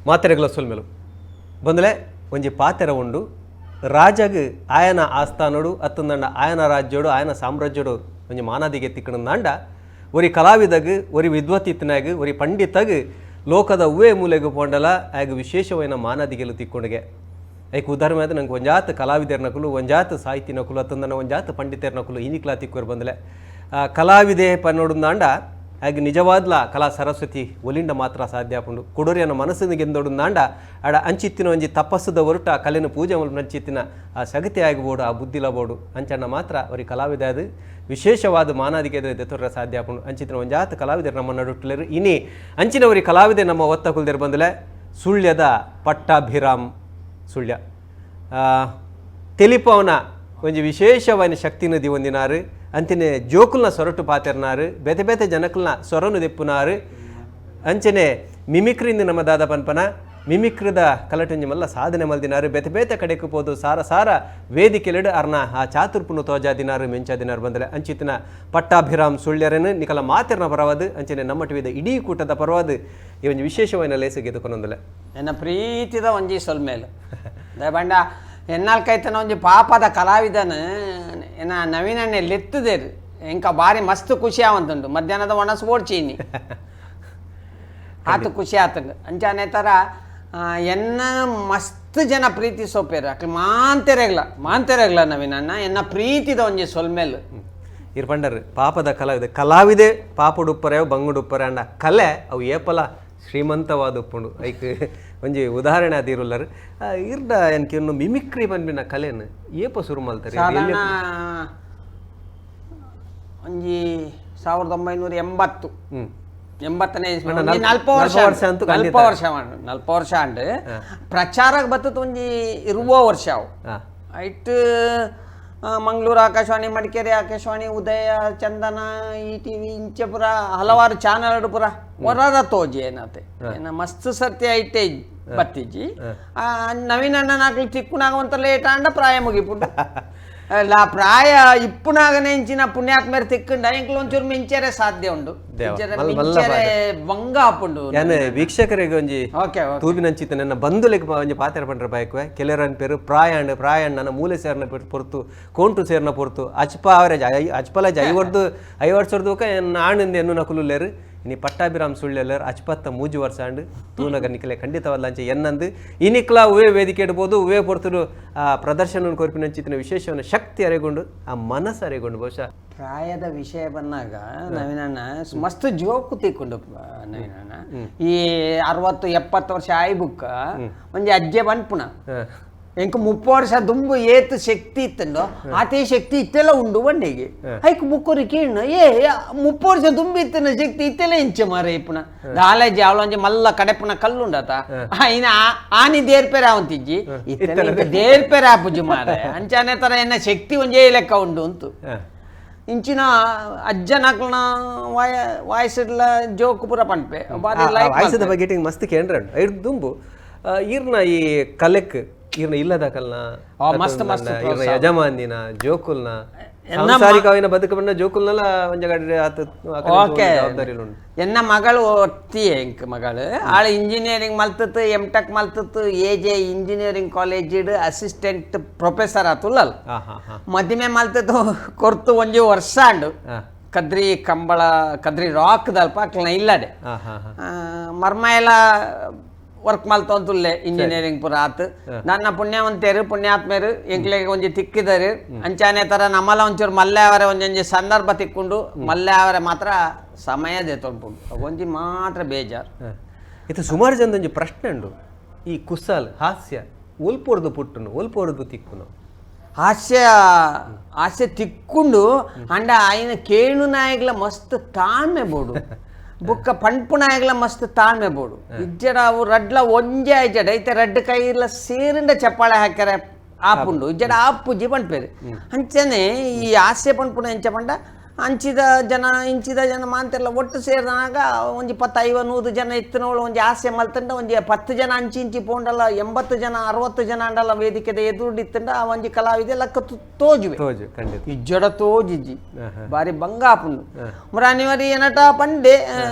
ಮಾತೆರೆಗ್ಲ ಸೊಲ್ಮೆಲು ಬಂದಲೆ ಒಂಜಿ ಪಾತೆರ ಉಂಡು. ರಾಜಗ್ ಆಯನ ಆಸ್ಥಾನಡು ಅತ್ತಂದಂಡ ಆಯನ ರಾಜ್ಯೋಡು ಆಯನ ಸಾಮ್ರಾಜ್ಯೋಡು ಒಂಜಿ ಮಾನಾದಿಗೆ ತಿಕ್ಕಣಂದಾಂಡ ಒರಿ ಕಲಾವಿದಗ್ ಒರಿ ವಿದ್ವತ್ತಿತ್ತನಾಗ ಒರಿ ಪಂಡಿತಗ್ ಲೋಕದ ಉವೇ ಮೂಲೆಗ್ ಪೋಂಡಲ ಆಯಗ್ ವಿಶೇಷವಾಯಿನ ಮಾನಾದಿಗೆಲು ತಿಕ್ಕೊಂಡುಗೆ. ಐಕ್ ಉದಾಹರಣೆ ಆದ್ ನಂಗೆ ಒಂಜಾತ್ ಕಲಾವಿದರ್ನಕುಲು ಒಂಜಾತ್ ಸಾಹಿತಿನಕುಲು ಅತ್ತಂದನ ಒಂಜಾತ್ ಪಂಡಿತೆರ್ನಕುಲು ಇನಿಕ್ಲಾ ತಿಕ್ಕುವರು ಬಂದಲೆ. ಕಲಾವಿದೆ ಪನ್ನೊಡುಂದಾಂಡ ಆಗ ನಿಜವಾದ್ಲ ಕಲಾ ಸರಸ್ವತಿ ಒಲಿಂಡ ಮಾತ್ರ ಸಾಧ್ಯ ಆಪುಂಡು. ಕೊಡೋರಿಯನ ಮನಸ್ಸಿನ ಗೆಂದೊಡುಂದಾಂಡ ಆಡ ಅಂಚಿತ್ತಿನ ಒಂಜಿ ತಪಸ್ಸುದ ಒರುಟ ಕಲೆನ ಪೂಜೆ ಅಂಚಿತ್ತಿನ ಆ ಶಕ್ತಿ ಆಗಬೋಡು, ಆ ಬುದ್ಧಿಲ ಬೋಡು. ಅಂಚಣ್ಣ ಮಾತ್ರ ಒರಿ ಕಲಾವಿದ ಅದು ವಿಶೇಷವಾದ ಮಾನಾದಿಗೆ ದೆತೊರ ಸಾಧ್ಯ ಆಪುಂಡು. ಅಂಚಿತ್ತಿನ ಒಂಜಾತ್ ಕಲಾವಿದರು ನಮ್ಮ ನಡುಟ್ಟುಲೇರು. ಇನಿ ಅಂಚಿನ ಒರಿ ಕಲಾವಿದೆ ನಮ್ಮ ಒತ್ತ ಕುಲ್ದೇರು ಬಂದಲೆ ಸುಳ್ಯದ ಪಟ್ಟಾಭಿರಾಮ್ ಸುಳ್ಯ ತೆಲಿಪವನ ಒಂಜಿ ವಿಶೇಷವಾದ ಶಕ್ತಿನ ದಿವಂದಿನಾರು. ಅಂಚನೆ ಜೋಕುಲ್ನ ಸೊರಟು ಪಾತೆರ್ನಾರು, ಬೇತೆ ಬೇತೆ ಜನಕುಲ್ನ ಸೊರನು ದೆಪ್ಪುನಾರು. ಅಂಚನೆ ಮಿಮಿಕ್ರಿಂದ ನಮ್ಮ ದಾದ ಪನ್ಪನ ಮಿಮಿಕ್ರದ ಕಲಟಂಜಿ ಮಲ್ಲ ಸಾಧನೆ ಮಲ್ದಿನಾರು. ಬೇತೆ ಬೇತೆ ಕಡೆಕ್ ಪೋದು ಸಾರ ಸಾರ ವೇದಿಕೆಲೆಡು ಅರ್ನ ಆ ಚಾತುರ್ಪುನು ತೋಜಾದಿನಾರು ಮೆಂಚಾದಿನಾರು ಬಂದರೆ. ಅಂಚಿತ್ತಿನ ಪಟ್ಟಾಭಿರಾಮ್ ಸುಳ್ಯರನ್ನು ನಿಕಲ ಮಾತೆರ್ನ ಪರವಾದ ಅಂಚನೆ ನಮ್ಮ ಟಿವಿದ ಇಡೀ ಕೂಟದ ಪರವಾದ ಈ ಒಂಜಿ ವಿಶೇಷವಾದ ಲೇಸಿಗೆ ಎದುಕೊನೊಂದಲೆ ಎನ್ನ ಪ್ರೀತಿದ ಒಂಜಿ ಸೊಲ್ಮೇಲು ದಯಬಂಡ ಎನ್ನಾಲ್ಕೈತನ ಒಂಜಿ ಪಾಪದ ಕಲಾವಿದನ ಎನ್ನ ನವೀನಣ್ಣೆ ಲೆತ್ತುದೇರು ಎಂಕ ಬಾರಿ ಮಸ್ತ್ ಖುಷಿ ಆವಂತುಂಡು. ಮಧ್ಯಾಹ್ನದ ಒಣಸು ಓಡ್ಚೀನಿ ಆತು ಖುಷಿ ಆತಂಡು. ಅಂಚಾನೆ ಥರ ಎನ್ನ ಮಸ್ತ್ ಜನ ಪ್ರೀತಿಸೋಪೇರು ಅಕ್ಲು ಮಾಂತೆರೆಗ್ಲ ಮಾಂತೆರೆಗ್ಲ ನವೀನಣ್ಣ ಎನ್ನ ಪ್ರೀತಿದ ಒಂಜಿ ಸೊಲ್ಮೇಲು. ಇರ್ ಪಂಡರ್ ಪಾಪದ ಕಲಾವಿದೆ ಕಲಾವಿದೆ ಪಾಪುಡುಪ್ಪರೆ ಬಂಗುಡುಪ್ಪರೆ ಅಂಡ ಕಲೆ ಅವು ಏಪಲ ಶ್ರೀಮಂತವಾದ ಉಪ್ಪುಂಡು. ಐಕ್ ಒಂಜಿ ಉದಾಹರಣೆ ಅದಿರುಲ್ಲರು. ಇರ್ಡ ಎನ್ಕೆ ಇನ್ನು ಮಿಮಿಕ್ರಿ ಪನ್ಪಿನ ಕಲೆನ್ ಏಪ ಶುರು ಮಲ್ತಾರೆ? ಸಾಧಾರಣ ಒಂಜಿ 1980 80ನೇ ನಲ್ಪ ವರ್ಷ ವರ್ಷ ಅಂತೂ ನಲ್ಪ ವರ್ಷ ನಲ್ಪ ವರ್ಷ ಅಂಡ್ ಪ್ರಚಾರಕ್ಕೆ ಬತ್ತದ ಒಂಜಿ ಇರುವ ವರ್ಷ ಅವು. ಐಟ್ ಮಂಗಳೂರು ಆಕಾಶವಾಣಿ, ಮಡಿಕೇರಿ ಆಕಾಶವಾಣಿ, ಉದಯ, ಚಂದನ, ಈ ಟಿವಿ ಇಂಚೆ ಪುರ ಹಲವಾರು ಚಾನಲ್ ಪುರ ಹೊರರ ತೋಜಿ ಏನತೆ ಏನ ಮಸ್ತ್ ಸರ್ತಿ ಐಟೆ ಬತ್ತಿಜ್ಜಿ. ನವೀನ ಅಣ್ಣನಾಗ್ಲಿ ತಿಕ್ಕುನಾಗ ಒಂತ ಲೇಟ್ ಆಂಡ ಪ್ರಾಯ ಮುಗಿಪುಂಡು. ಅಲ್ಲ ಪ್ರಾಯ ಇಪ್ಪುನಾಗನೆ ಇಂಚಿನ ಪುಣ್ಯಾತ್ಮೇರ್ ತಿಕ್ಕಂಡ ಎಂಕ್ಲ ಒಂಚೂರು ಮಿಂಚೆರೆ ಸಾಧ್ಯ ಉಂಡು. ಮಿಂಚೆರೆ ಬಂಗ ಆಪುಂಡು. ಯಾನ್ ವೀಕ್ಷಕರಿಗೆ ಒಂಜಿ ಓಕೆ ತೂಬಿನಂಚಿತ್ತ ನನ್ನ ಬಂಧುಲೆಗ್ ಒಂಜಿ ಪಾತೆರ ಪಂಡ್ರೆ ಬಯಕುವೆ. ಕೆಲವರ ಪೇರು ಪ್ರಾಯಾಂಡ್ ಪ್ರಾಯಾಂಡ್ ನನ್ನ ಮೂಲೆ ಸೇರ್ನ ಪೊರ್ತು ಕೋಂಟು ಸೇರ್ನ ಪೊರ್ತು ಅಚ್ಪ ಅವರೇಜ್ ಅಚ್ಪಲ ಐವರ್ದು ಐವರ್ಸರ್ದು ಆಣಿಂದ ಎನ್ನು ನಕುಲುಲ್ಲೇರು. ಇನಿ ಪಟ್ಟಾಭಿರಾಮ್ ಸುಳ್ಳೆಲ್ಲರ್ ಅಚ್ಪತ್ತ 3 ವರ್ಷ ಆಂಡ್ ತೂನಗ ನಿಕಲೆ ಖಂಡಿತವಲ್ಲ ಅಂಚೆ ಎನ್ನಂದು ಇನಿಕ್ಲ ಉವೇ ವೇದಿಕೆ ಇಡ್ಬೋದು ಉವೇ ಪೊರ್ತುಡು ಆ ಪ್ರದರ್ಶನ ಕೊರ್ಪಿನಂಚಿತ್ತಿನ ವಿಶೇಷವನ್ನು ಶಕ್ತಿ ಅರೆಗೊಂಡು ಆ ಮನಸ್ಸು ಅರೆಗೊಂಡು ಬಹುಶಃ ಪ್ರಾಯದ ವಿಷಯ ಬಂದಾಗ ನವೀನಣ್ಣ ಮಸ್ತ್ ಜೋಕು ತಿಕ್ಕೊಂಡು ನವೀನಣ್ಣ. ಈ 60 70 ವರ್ಷ ಆಯ್ ಬುಕ್ಕ ಒಂಜಿ ಅಜ್ಜೆ ಬನ್ಪುಣ ಎಂಕ್ 30 ವರ್ಷ ದುಂಬು ಏತ್ ಶಕ್ತಿ ಇತ್ತಂಡೋ ಆತೇ ಶಕ್ತಿ ಇತ್ತೆಲ್ಲ ಉಂಡು ಬಂಡೆಗೆ. ಐಕ್ ಬುಕ್ಕೊರಿ ಕೇಣ್ಣ ಏ 30 ವರ್ಷ ದುಂಬು ಇತ್ತನ ಶಕ್ತಿ ಇತ್ತೆಲ್ಲ ಇಂಚೆ ಮಾರ ಇಪ್ಪುನ ದಾಲೇಜಿ ಅವಳೊಂಜಿ ಮಲ್ಲ ಕಡೆಪುನ ಕಲ್ಲುಂಡತ ಇನ್ನ ಆನಿ ದೇರ್ಪೇರೆ ಅವಂತಿಜ್ಜಿ ಇತ್ತೆಲ್ಲ ದೇರ್ಪೇರೆ ಆಪುಜಿ ಮಾರೆ. ಅಂಚಾನೆ ತರ ಎನ್ನ ಶಕ್ತಿ ಒಂಜೇ ಲೆಕ್ಕ ಉಂಡು ಅಂತು. ಇಂಚಿನ ಅಜ್ಜನಕ್ಲನ ವಾಯ ವಾಯ್ಸಿಡ್ಲ ಜೋಕು ಪೂರ ಪನ್ಪೆ ಬಾರಿ ಲೈಕ್. ವಾಯ್ಸದ ಬಗ್ಗೆ ಮಸ್ತ್ ಕೇಂದ್ರ ಐದು ದುಂಬು ಈರ್ನ ಈ ಕಲೆಕ್ ಈರ್ನ ಇಲ್ಲದ ಕಲ್ನ ಮಸ್ತ್ ಮಸ್ತ್ ಈರ್ನ ಯಜಮಾನಿನ ಜೋಕುಲ್ನ ಸಾಂಸಾರಿಕವಾಯಿನ ಬದುಕು ಬಂದ ಜೋಕುಲ್ನಲ ಒಂಜ ಗಡೆ ಓಕೆ ಜವಾಬ್ದಾರಿ ಉಂಡು. ಎನ್ನ ಮಗಳು ಒತ್ತಿಯೆ ಎಂಕ್ ಮಗಳು ಆಳು ಇಂಜಿನಿಯರಿಂಗ್ ಮಲ್ತತ್ತು, ಎಂ ಟೆಕ್ ಮಲ್ತತ್ತು, A J engineering college assistant professor ಆತುಲ್ಲಲ್. ಹಾ ಹಾ ಹಾ ಮದಿಮೆ ಮಲ್ತತ್ತು ಕೊರ್ತು ಒಂಜಿ ವರ್ಷ ಅಂಡು. ಕದ್ರಿ ಕಂಬಳ ಕದ್ರಿ ರಾಕ್ ದಲ್ಪ ಅಕ್ಲನ ಇಲ್ಲಡೆ. ಹಾ ಹಾ ಹಾ ಮರ್ಮ ಎಲ್ಲ ವರ್ಕ್ ಮಲ್ತೊಂತುಲ್ಲೆ ಇಂಜಿನಿಯರಿಂಗ್ ಪೂರ ಆತು. ನನ್ನ ಪುಣ್ಯವಂತೇರು ಪುಣ್ಯಾತ್ಮೇರು ಎಂಕ್ಲೆಗ್ ಒಂಜಿ ತಿಕ್ಕಿದರು. ಅಂಚಾನೆ ತರ ನಮ್ಮಲ ಒಂಚೂರು ಮಲ್ಲೆ ಅವರೆ ಒಂಜೊಂಜಿ ಸಂದರ್ಭ ತಿಕ್ಕೊಂಡು ಮಲ್ಲೆ ಅವರೆ ಮಾತ್ರ ಸಮಯ ತೊಂಪುಂಡು ಒಂಜಿ ಮಾತ್ರ ಬೇಜಾರು. ಇದು ಸುಮಾರು ಜನ ಒಂಜಿ ಪ್ರಶ್ನೆ ಉಂಡು, ಈ ಕುಸಾಲ್ ಹಾಸ್ಯ ಒಲ್ಪೊರ್ದು ಪುಟ್ಟುನು ಒಲ್ಪೊರ್ದು ತಿಕ್ಕುನು? ಹಾಸ್ಯ ಹಾಸ್ಯ ತಿಕ್ಕೊಂಡು ಅಂಡ ಆಯ್ನ ಕೇಣು ನಾಯಗ್ಲ ಮಸ್ತ್ ತಾಳ್ಮೆ ಬೋಡು ಬುಕ್ಕ ಪಂಪು ನಾಯಗ್ಲ ಮಸ್ತ್ ತಾಳ್ಮೆ ಬೋಡು. ಇಜ್ಜಡ ಅವು ರಡ್ಲ ಒಂಜೆ ಇಜ್ಜಡ ಐತೆ ರಡ್ಡು ಕೈಲ ಸೇರಿಂಡ ಚಪ್ಪಾಳೆ ಹಾಕ್ಯಾರೆ ಆಪುಂಡು ಇಜ್ಜಡ ಆಪುಜಿ ಪನ್ಪೇರು. ಅಂಚನೆ ಈ ಹಾಸ್ಯ ಪನ್ಪುನ ಎಂಚ ಪಂಡ ಅಂಚಿದ ಜನ ಇಂಚಿದ ಜನ ಮಾಂತೆಲ್ಲ ಒಟ್ಟು ಸೇರಿದಾಗ ಒಂಜಿ 10 50 100 ಜನ ಇತ್ತಿನವಳು ಒಂಜಿ ಆಸೆ ಮಲ್ತಂಡ ಒಂಜಿ 10 ಜನ ಅಂಚಿ ಇಂಚಿ ಪೋಂಡಲ್ಲ 80 ಜನ 60 ಜನ ಅಂಡಲ್ಲ ವೇದಿಕೆದ ಎದುರು ಇತ್ತಂಡ ಆ ಒಂಜಿ ಕಲಾವಿದೆ ಲಕ್ಕ ತೋಜುವೆ ತೋಜು ಖಂಡಿತ ಇಜ್ಜಡ ತೋಜಿಜ್ಜಿ ಬಾರಿ ಬಂಗ ಆಪುಂಡು ಮುರಾನಿವರಿ ಏನಟ ಪಂಡೆ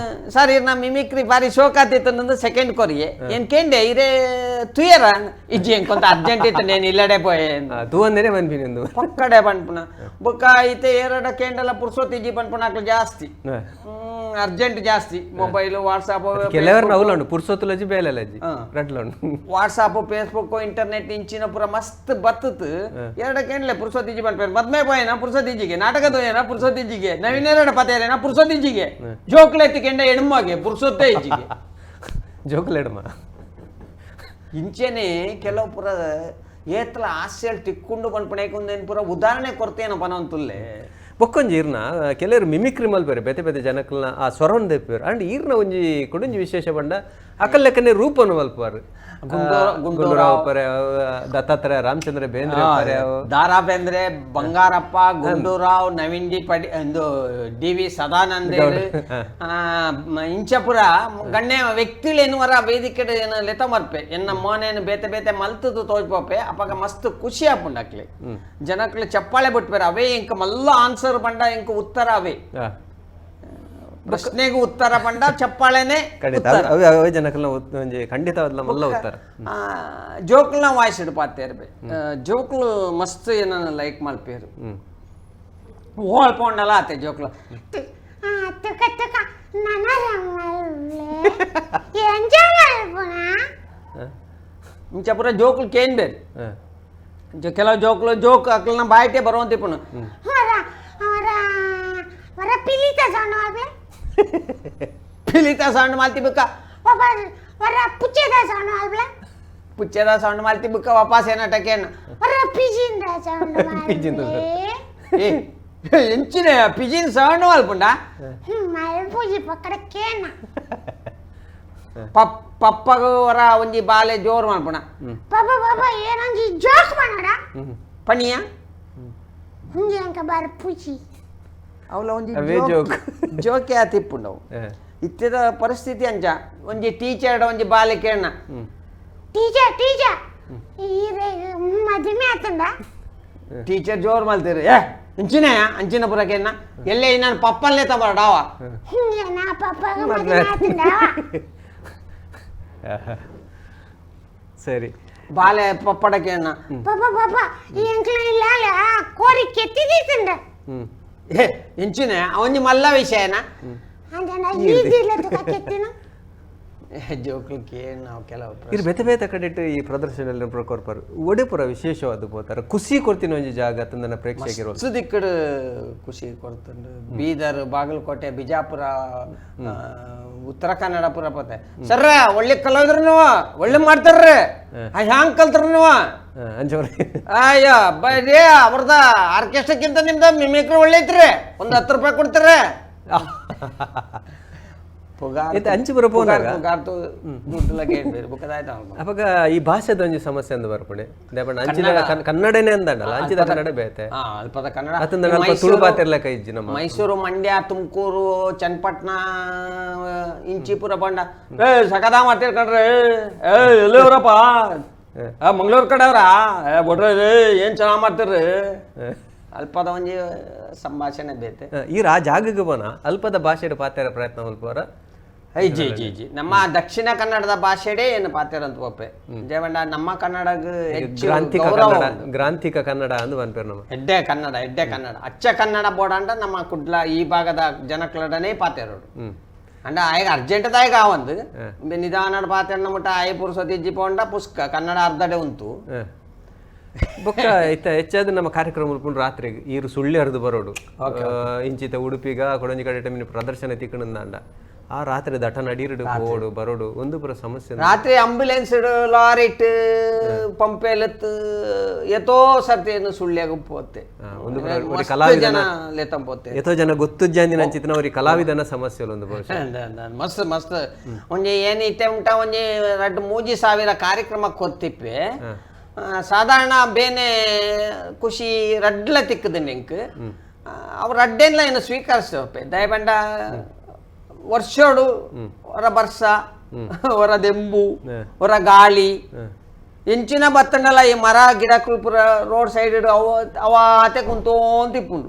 ಸರ್ ಇರ್ನ ಮಿಮಿಕ್ರಿ ಬಾರಿ ಶೋಕಾತಿತ್ತಂದು ಸೆಕೆಂಡ್ ಕೊರಿಯೆ ಏನ್ ಕೇಂಡೆ ಇರೇ ತುಯರ ಇಜ್ಜಿ ಎಂಕೊಂತ ಅರ್ಜೆಂಟ್ ಇತ್ತು ನೇನು ಇಲ್ಲಡೆ ಪೋಯೆ ತೂವಂದೇನೆ ಮನ್ಪಿನಿ ಒಂದು ಪಕ್ಕಡೆ ಪನ್ಪುನ ಬೊಕ್ಕ ಐತೆ ಏರಡ ಕೇಂಡಲ ಪುರ್ಸೊತ್ತಿಜ್ಜಿ ಪನ್ಪುನ ಅಕ್ಲು ಜಾಸ್ತಿ ಅರ್ಜೆಂಟ್ ಜಾಸ್ತಿ ಮೊಬೈಲ್ ವಾಟ್ಸಾಪ್ ಕೆಲವರು ಅವಲುಂಡು ಪುರ್ಸೊತ್ತುಲಜ್ಜಿ ಬೇಲೆಲಜ್ಜಿ ರಡ್ಲುಂಡು WhatsApp Facebook internet ಇಂಚಿನ ಪೂರ ಮಸ್ತ್ ಬತ್ತತ್ ಎರಡ ಕೇಂಡ್ಲೆ ಪುರ್ಸೊತ್ತಿಜ್ಜಿ ಪನ್ಪೇರು ಮದ್ಮೆ ಪೋಯೇನ ಪುರ್ಸೊತ್ತಿಜ್ಜಿಗೆ ನಾಟಕ ದೋಯೇನ ಪುರ್ಸೊತ್ತಿಜ್ಜಿಗೆ ನವೀನ ಪತೇರೇನ ಪುರ್ಸೊತ್ತಿಜ್ಜಿಗೆ ಜೋಕ್ಲೆತ್ತಿ ಕೆಂಡ ಎಣ್ಮಗೆ ಪುರ್ಸೊತ್ತೇ ಇಜ್ಜಿಗೆ ಜೋಕ್ಲೆಡ್ಮ ಇಂಚೆನೆ ಕೆಲವು ಪುರ ಏತ್ಲ ಹಾಸ್ಯ ತಿಕ್ಕೊಂಡು ಪನ್ಪುಣೇಕೊಂದೇನು ಪೂರ ಉದಾಹರಣೆ ಕೊರ್ತೇನ ಪನಂತುಲ್ಲೆ ಬೊಕ್ಕೊಂಜಿ ಈರ್ನ ಕೆಲವರು ಮಿಮಿಕ್ರಿ ಮಲ್ಪೇರು ಬೇತೆ ಬೇತೆ ಜನಕ್ಕಲ್ನ ಆ ಸ್ವರನ್ ದೆಪ್ಪೇರು ಅಂಡ್ ಈರ್ನ ಒಂಜಿ ಕೊಡೊಂಜಿ ವಿಶೇಷ ಪಂಡ ಅಕಲ್ ಲೆಕ್ಕನೆ ರೂಪನು ಮಲ್ಪುವಾರು ಗುಂಡೂರಾವ್ ಪರೆ ದತ್ತಾತ್ರೇಯ ರಾಮಚಂದ್ರ ಬೇಂದ್ರೆ ಪರೆ ದಾರಾ ಬೇಂದ್ರೆ ಬಂಗಾರಪ್ಪ ಗುಂಡೂರಾವ್ ನವೀನ್ ಡಿ ಪಡಿ ಒಂದು ಡಿ ವಿ ಸದಾನಂದ ಇಂಚಪುರ ಗಣ್ಯ ವ್ಯಕ್ತಿಗಳೇನುವರ ವೇದಿಕೆ ಏನು ಲೆತ ಮರ್ಪೆ ಎನ್ನ ಮೋನೇನು ಬೇತೆ ಬೇತೆ ಮಲ್ತದು ತೋಜ್ಪೋಪೆ ಅಪಗ ಮಸ್ತ್ ಖುಷಿ ಆಪುಂಡು ಅಕ್ಲೆ ಜನಕ್ಲೆ ಚಪ್ಪಾಳೆ ಬಿಟ್ಪೇರು ಅವೇ ಇಂಕ ಮಲ್ಲ ಆನ್ಸರ್ ಬಂಡ ಇಂಕ ಉತ್ತರ ಅವೇ ಪ್ರಶ್ನೆಗೂ ಉತ್ತರ ಪಂಡ ಚಪ್ಪಾಳೆನೆ ಖಂಡಿತ ಅವೇ ಅವೇ ಜನಕ್ಕಲ್ನ ಒಂಜಿ ಖಂಡಿತವಾದ್ಲ ಮಲ್ಲ ಉತ್ತರ ಜೋಕ್ಲನ ವಾಯ್ಸ್ ಇಡ್ಪಾತೇರ್ಬೆ ಜೋಕ್ಲು ಮಸ್ತ್ ಏನನ್ನ ಲೈಕ್ ಮಲ್ಪೇರು ಓಳ್ ಪೋಂಡಲ ಆತೆ ಜೋಕ್ಲು ತುಕ ತುಕ ನನರಮಲ್ಲೆ ಎಂಜ ಮಲ್ಪುನ ಇಂಚ ಪೂರ ಜೋಕ್ಲು ಕೇನ್ ಬೇರೆ ಕೆಲವು ಜೋಕ್ಲು ಜೋಕ್ ಅಕ್ಲನ ಬಾಯಿಟೆ ಬರುವಂತ ಇಪ್ಪನು ಹೊರ ಹೊರ ಹೊರ ಪಿಲಿತ ಸೌಂಡ್ ಮಲ್ಪೆ ಪಿಲಿತ ಸೌಂಡ್ ಮಾಲ್ತಿ ಬುಕ್ಕ ವಾಪಸ್ ಹೊರ ಪುಚ್ಚೆದ ಸೌಂಡ್ ಮಲ್ಪೆ ಪುಚ್ಚೆದ ಸೌಂಡ್ ಮಾಲ್ತಿ ಬುಕ್ಕ ವಾಪಸ್ ಏನಟಕೇನ ಹೊರ ಪಿಜಿಂದ ಸೌಂಡ್ ಪಿಜಿಂದ ಮಲ್ಪೆ ಏ ಎಂಚಿನ ಪಿಜಿನ್ ಸೌಂಡ್ ಮಲ್ಪುಂಡ ಮಲ್ಪುಜಿ ಪಕ್ಕಡ ಕೇನ ಪಪ್ ಪಪ್ಪಗ ಹೊರ ಒಂಜಿ ಬಾಲೆ ಜೋರು ಮಲ್ಪುಣ ಪಾಪ ಪಾಪ ಏನೊಂಜಿ ಜೋಕ್ ಮಾಡಡ ಪಣಿಯ ಹಿಂಗೆ ಅಂಕ ಬಾರ ಪುಚಿ ಅವಲ ಒಂಜಿ ಅವೇ ಜೋಕ್. ಜೋಕೆ ಆತಿಪ್ಪುಂಡವು ಇತ್ತೆದ ಪರಿಸ್ಥಿತಿ ಅಂಚ ಒಂಜಿ ಟೀಚರ್ ಒಂಜಿ ಬಾಲೆ ಕೇಳಣ ಟೀಚರ್ ಟೀಚರ್ ಈ ಮದುವೆ ಆತಂಡ ಟೀಚರ್ ಜೋರು ಮಲ್ತೀರಿ ಏ ಅಂಚಿನ ಅಂಚಿನ ಪುರಕೇನ ಎಲ್ಲೇ ನಾನು ಪಪ್ಪಲ್ಲೇ ತಬರಡಾವ ಹಿಂಗೆ ನಾ ಪಾಪಾಗ ಮದುವೆ ಆತಂಡ ಸರಿ ಬಾಲೆ ಪಪ್ಪಡಕೇನ ಪಾಪ ಪಾಪ ಈ ಅಂಕ್ಲ ಇಲ್ಲ ಕೋರಿ ಕೆತ್ತಿದೀತಂಡ ಏ ಇಂಚಿನ ಒಂಜಿ ಮಲ್ಲ ವಿಷಯನ ಅಂಜನ ಈಜಿಲ್ಲ ತುಕ ಕೆತ್ತಿನ ಜೋಕ್ಲಿಕ್ಕೆ ನಾವು ಕೆಲವು ಇರ್ ಬೇತೆ ಬೇತೆ ಕಡೆಟ್ ಈ ಪ್ರದರ್ಶನ ಪ್ರಕೋರ್ಪರ್ ಒಡೆಪುರ ವಿಶೇಷವಾದ ಪೋತಾರೆ ಖುಷಿ ಕೊಡ್ತೀನಿ ಒಂಜಿ ಜಾಗ ತಂದನ ಪ್ರೇಕ್ಷಕರು ಮಸ್ತ್ ದಿಕ್ಕಡು ಖುಷಿ ಕೊಡ್ತುಂಡು ಬೀದರ್ ಬಾಗಲಕೋಟೆ ಬಿಜಾಪುರ ಉತ್ತರ ಕನ್ನಡ ಪುರ ಪೋತೆ ಸರ್ರ ಒಳ್ಳೆ ಕಲಾವಿದ್ರು ನೀವು ಒಳ್ಳೆ ಮಾಡ್ತಾರ್ರಿ ಹ್ಯಾಂಗ್ ಕಲ್ತ್ರು ನೀವು ಅಂಜವ್ರೆ ಅಯ್ಯ ಬರೀ ಅವ್ರದ ಆರ್ಕೆಸ್ಟ್ರಾಕ್ಕಿಂತ ನಿಮ್ದ ಮಿಮಿಕ್ರಿ ಒಳ್ಳೆ ಐತ್ರಿ ಒಂದ್ 10 ರೂಪಾಯಿ ಕೊಡ್ತಾರೆ ಪುಗಾರ್ ಇತ್ತೆ ಅಂಚು ಪೋನಾಗ? ಪುಗಾರ್ತು ದುಡ್ಡುಲ ಕೇಳ್ಬೇರು ಬುಕ್ಕದಾಯ್ತು ಅವಾಗ ಈ ಭಾಷೆದ ಒಂಜಿ ಸಮಸ್ಯೆ ಅಂದ್ ಬರ್ಪುಣೆ ದೇಪಣ್ಣ ಅಂಚಿನ ಕನ್ನಡನೇ ಅಂದಂಡಲ್ಲ ಅಂಚಿದ ಕನ್ನಡ ಬೇತೆ ಹಾ ಅಲ್ಪದ ಕನ್ನಡ ಅತ್ತಂದ ಅಲ್ಪ ತುಳು ಪಾತಿರ್ಲಕ್ಕ ಇಜ್ಜಿ ನಮ್ಮ ಮೈಸೂರು ಮಂಡ್ಯ ತುಮಕೂರು ಚನ್ನಪಟ್ಟಣ ಇಂಚಿಪುರ ಬಂಡ ಏ ಸಕದಾ ಮಾಡ್ತೀರಿ ಕಣ್ರಿ ಏ ಎಲ್ಲಿವ್ರಪ್ಪ ಮಂಗಳೂರು ಕಡೆ ಅವ್ರಾ ಏ ಬಿಡ್ರಿ ಏನ್ ಚೆನ್ನಾಗ್ ಮಾಡ್ತೀರಿ ಅಲ್ಪದ ಒಂಜಿ ಸಂಭಾಷಣೆ ಬೇತೆ ಈ ಆ ಜಾಗಕ್ಕೆ ಬೋನ ಅಲ್ಪದ ಭಾಷೆ ಪಾತೆರ ಪ್ರಯತ್ನ ಮಲ್ಪುವರ ಜಿ ಜಿ G ನಮ್ಮ ದಕ್ಷಿಣ ಕನ್ನಡದ ಭಾಷೆಡೇ ಏನು ಪಾತೆರಂತ ಒಪ್ಪೆ ಜಯವಂಡ ನಮ್ಮ ಕನ್ನಡಗ್ ಹೆಚ್ಚು ಗ್ರಾಂಥಿಕ ಗೌರವ ಕನ್ನಡ ಉಂಟು. ಗ್ರಾಂಥಿಕ ಕನ್ನಡ ಅಂದ್ ಪನ್ಪೇರು ನಮ್ಮ ಎಡ್ಡೆ ಕನ್ನಡ ಎಡ್ಡೆ ಕನ್ನಡ ಅಚ್ಚ ಕನ್ನಡ ಬೋಡಾಂಡ ನಮ್ಮ ಕುಡ್ಲ ಈ ಭಾಗದ ಜನಕ್ಲಡನೇ ಪಾತೆರೋಡು ಅಂಡ ಆಯ್ಗ ಅರ್ಜೆಂಟ್ ದಾಯಗ ಒಂದು ನಿಧಾನ ಪಾತೆರನ ಮುಟ್ಟ ಆಯ್ ಪುರುಸತಿ ಇಜ್ಜಿ ಪೋಂಡ ಪುಸ್ಕ ಕನ್ನಡ ಅರ್ಧಡೆ ಉಂಟು ಬೊಕ್ಕ ಇತ್ತ ಹೆಚ್ಚಾದ ನಮ್ಮ ಕಾರ್ಯಕ್ರಮ ಉಲ್ಪುಂಡು ರಾತ್ರಿಗೆ ಈರು ಸುಳ್ಳಿ ಹರಿದು ಬರೋಡು ಇಂಚಿತ ಉಡುಪಿಗ ಕೊಡಂಜಿ ಕಡೆ ಟೈಮಿನ ಪ್ರದರ್ಶನ ತಿಕ್ಕಣಂದಾಂಡ ಆ ರಾತ್ರಿ ದಟ ನಡೀರುಡು ಪೋಡು ಬರೋಡು ಒಂದು ಪುರ ಸಮಸ್ಯೆ ರಾತ್ರಿ ಆಂಬ್ಯುಲೆನ್ಸ್ ಲಾರಿ ಇಟ್ಟು ಪಂಪೆಲತ್ ಎತೋ ಸರ್ತಿ ಏನು ಸುಳ್ಳಿಯಾಗ ಪೋತೆ ಒಂದು ಪುರ ಒಂದು ಮಸ್ತ್ ಕಲಾವಿದನ ಜನ ಲೇತಂ ಪೋತೆ ಎತೋ ಜನ ಗೊತ್ತುಜ್ಜಾಂದಿನ ಅಂಚಿತ್ತಿನ ಅವ್ರಿಗೆ ಕಲಾವಿದನ ಸಮಸ್ಯೆ ಒಂದು ಬಹುಶಃ ಮಸ್ತ್ ಮಸ್ತ್ ಒಂಜಿ ಏನೈತೆ ಉಂಟ ಒಂಜಿ ರಡ್ಡು ಮೂಜಿ ಸಾವಿರ ಕಾರ್ಯಕ್ರಮ ಕೊತ್ತಿಪ್ಪೆ ಸಾಧಾರಣ ಬೇನೆ ಖುಷಿ ರಡ್ಲ ತಿಕ್ಕದು ನಿಂಕ್ ಅವ್ರ ಅಡ್ಡೇನ್ಲ ಏನು ಸ್ವೀಕರಿಸ್ತೇವೆ. ದಯಬಂಡ ವರ್ಷೋಡು ಹೊರ ಬರ್ಸ, ಹೊರ ದೆಂಬು, ಹೊರ ಗಾಳಿ, ಎಂಚಿನ ಬತ್ತಂಡಲ್ಲ ಈ ಮರ ಗಿಡಕ್ಕೂ ಪೂರ ರೋಡ್ ಸೈಡ್ ಅವ ಅವಾತೆ ಕುಂತೋಂತ ಇಪ್ಪುಂಡು.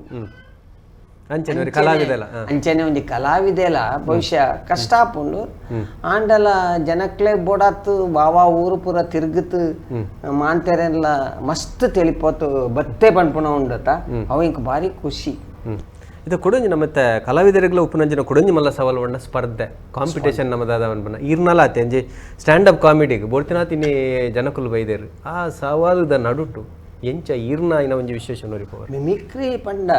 ಅಂಚನೆ ಕಲಾವಿದೆಲ್ಲ ಅಂಚನೆ ಒಂಜಿ ಕಲಾವಿದೆಲ ಬಹುಶಃ ಕಷ್ಟ ಆಪುಂಡು. ಆಂಡಲ ಜನಕ್ಲೆ ಬೋಡಾತ್ ಬಾವಾ ಊರು ಪೂರ ತಿರುಗುತ್ತು ಮಾಂತೆರೆಲ್ಲ ಮಸ್ತ್ ತಿಳಿಪೋತು ಬತ್ತೆ ಪನ್ಪುನ ಉಂಡತ ಅವ ಇಂಕ್ ಭಾರಿ ಖುಷಿ. ಇದು ಕೊಡೊಂಜಿ ನಮ್ಮತ್ತೆ ಕಲಾವಿದರಿಗ್ಲ ಉಪ್ಪುನಂಜಿನ ಕೊಡೊಂಜಿ ಮಲ್ಲ ಸವಾಲ್ ಒಣ್ಣ ಸ್ಪರ್ಧೆ ಕಾಂಪಿಟೇಷನ್ ನಮ್ಮದಾದ ಅನ್ಪನ ಈರ್ನಲ ಆತೆ ಅಂಜಿ ಸ್ಟ್ಯಾಂಡ್ ಅಪ್ ಕಾಮಿಡಿಗೆ ಬೋಡ್ತಿನಾತಿನಿ ಜನಕುಲು ಬೈದೇರು ಆ ಸವಾಲುದ ನಡುಟು ಎಂಚ ಈರ್ನ ಇನ ಒಂಜಿ ವಿಶೇಷ ನೋರಿಪವರು. ಮಿಮಿಕ್ರಿ ಪಂಡ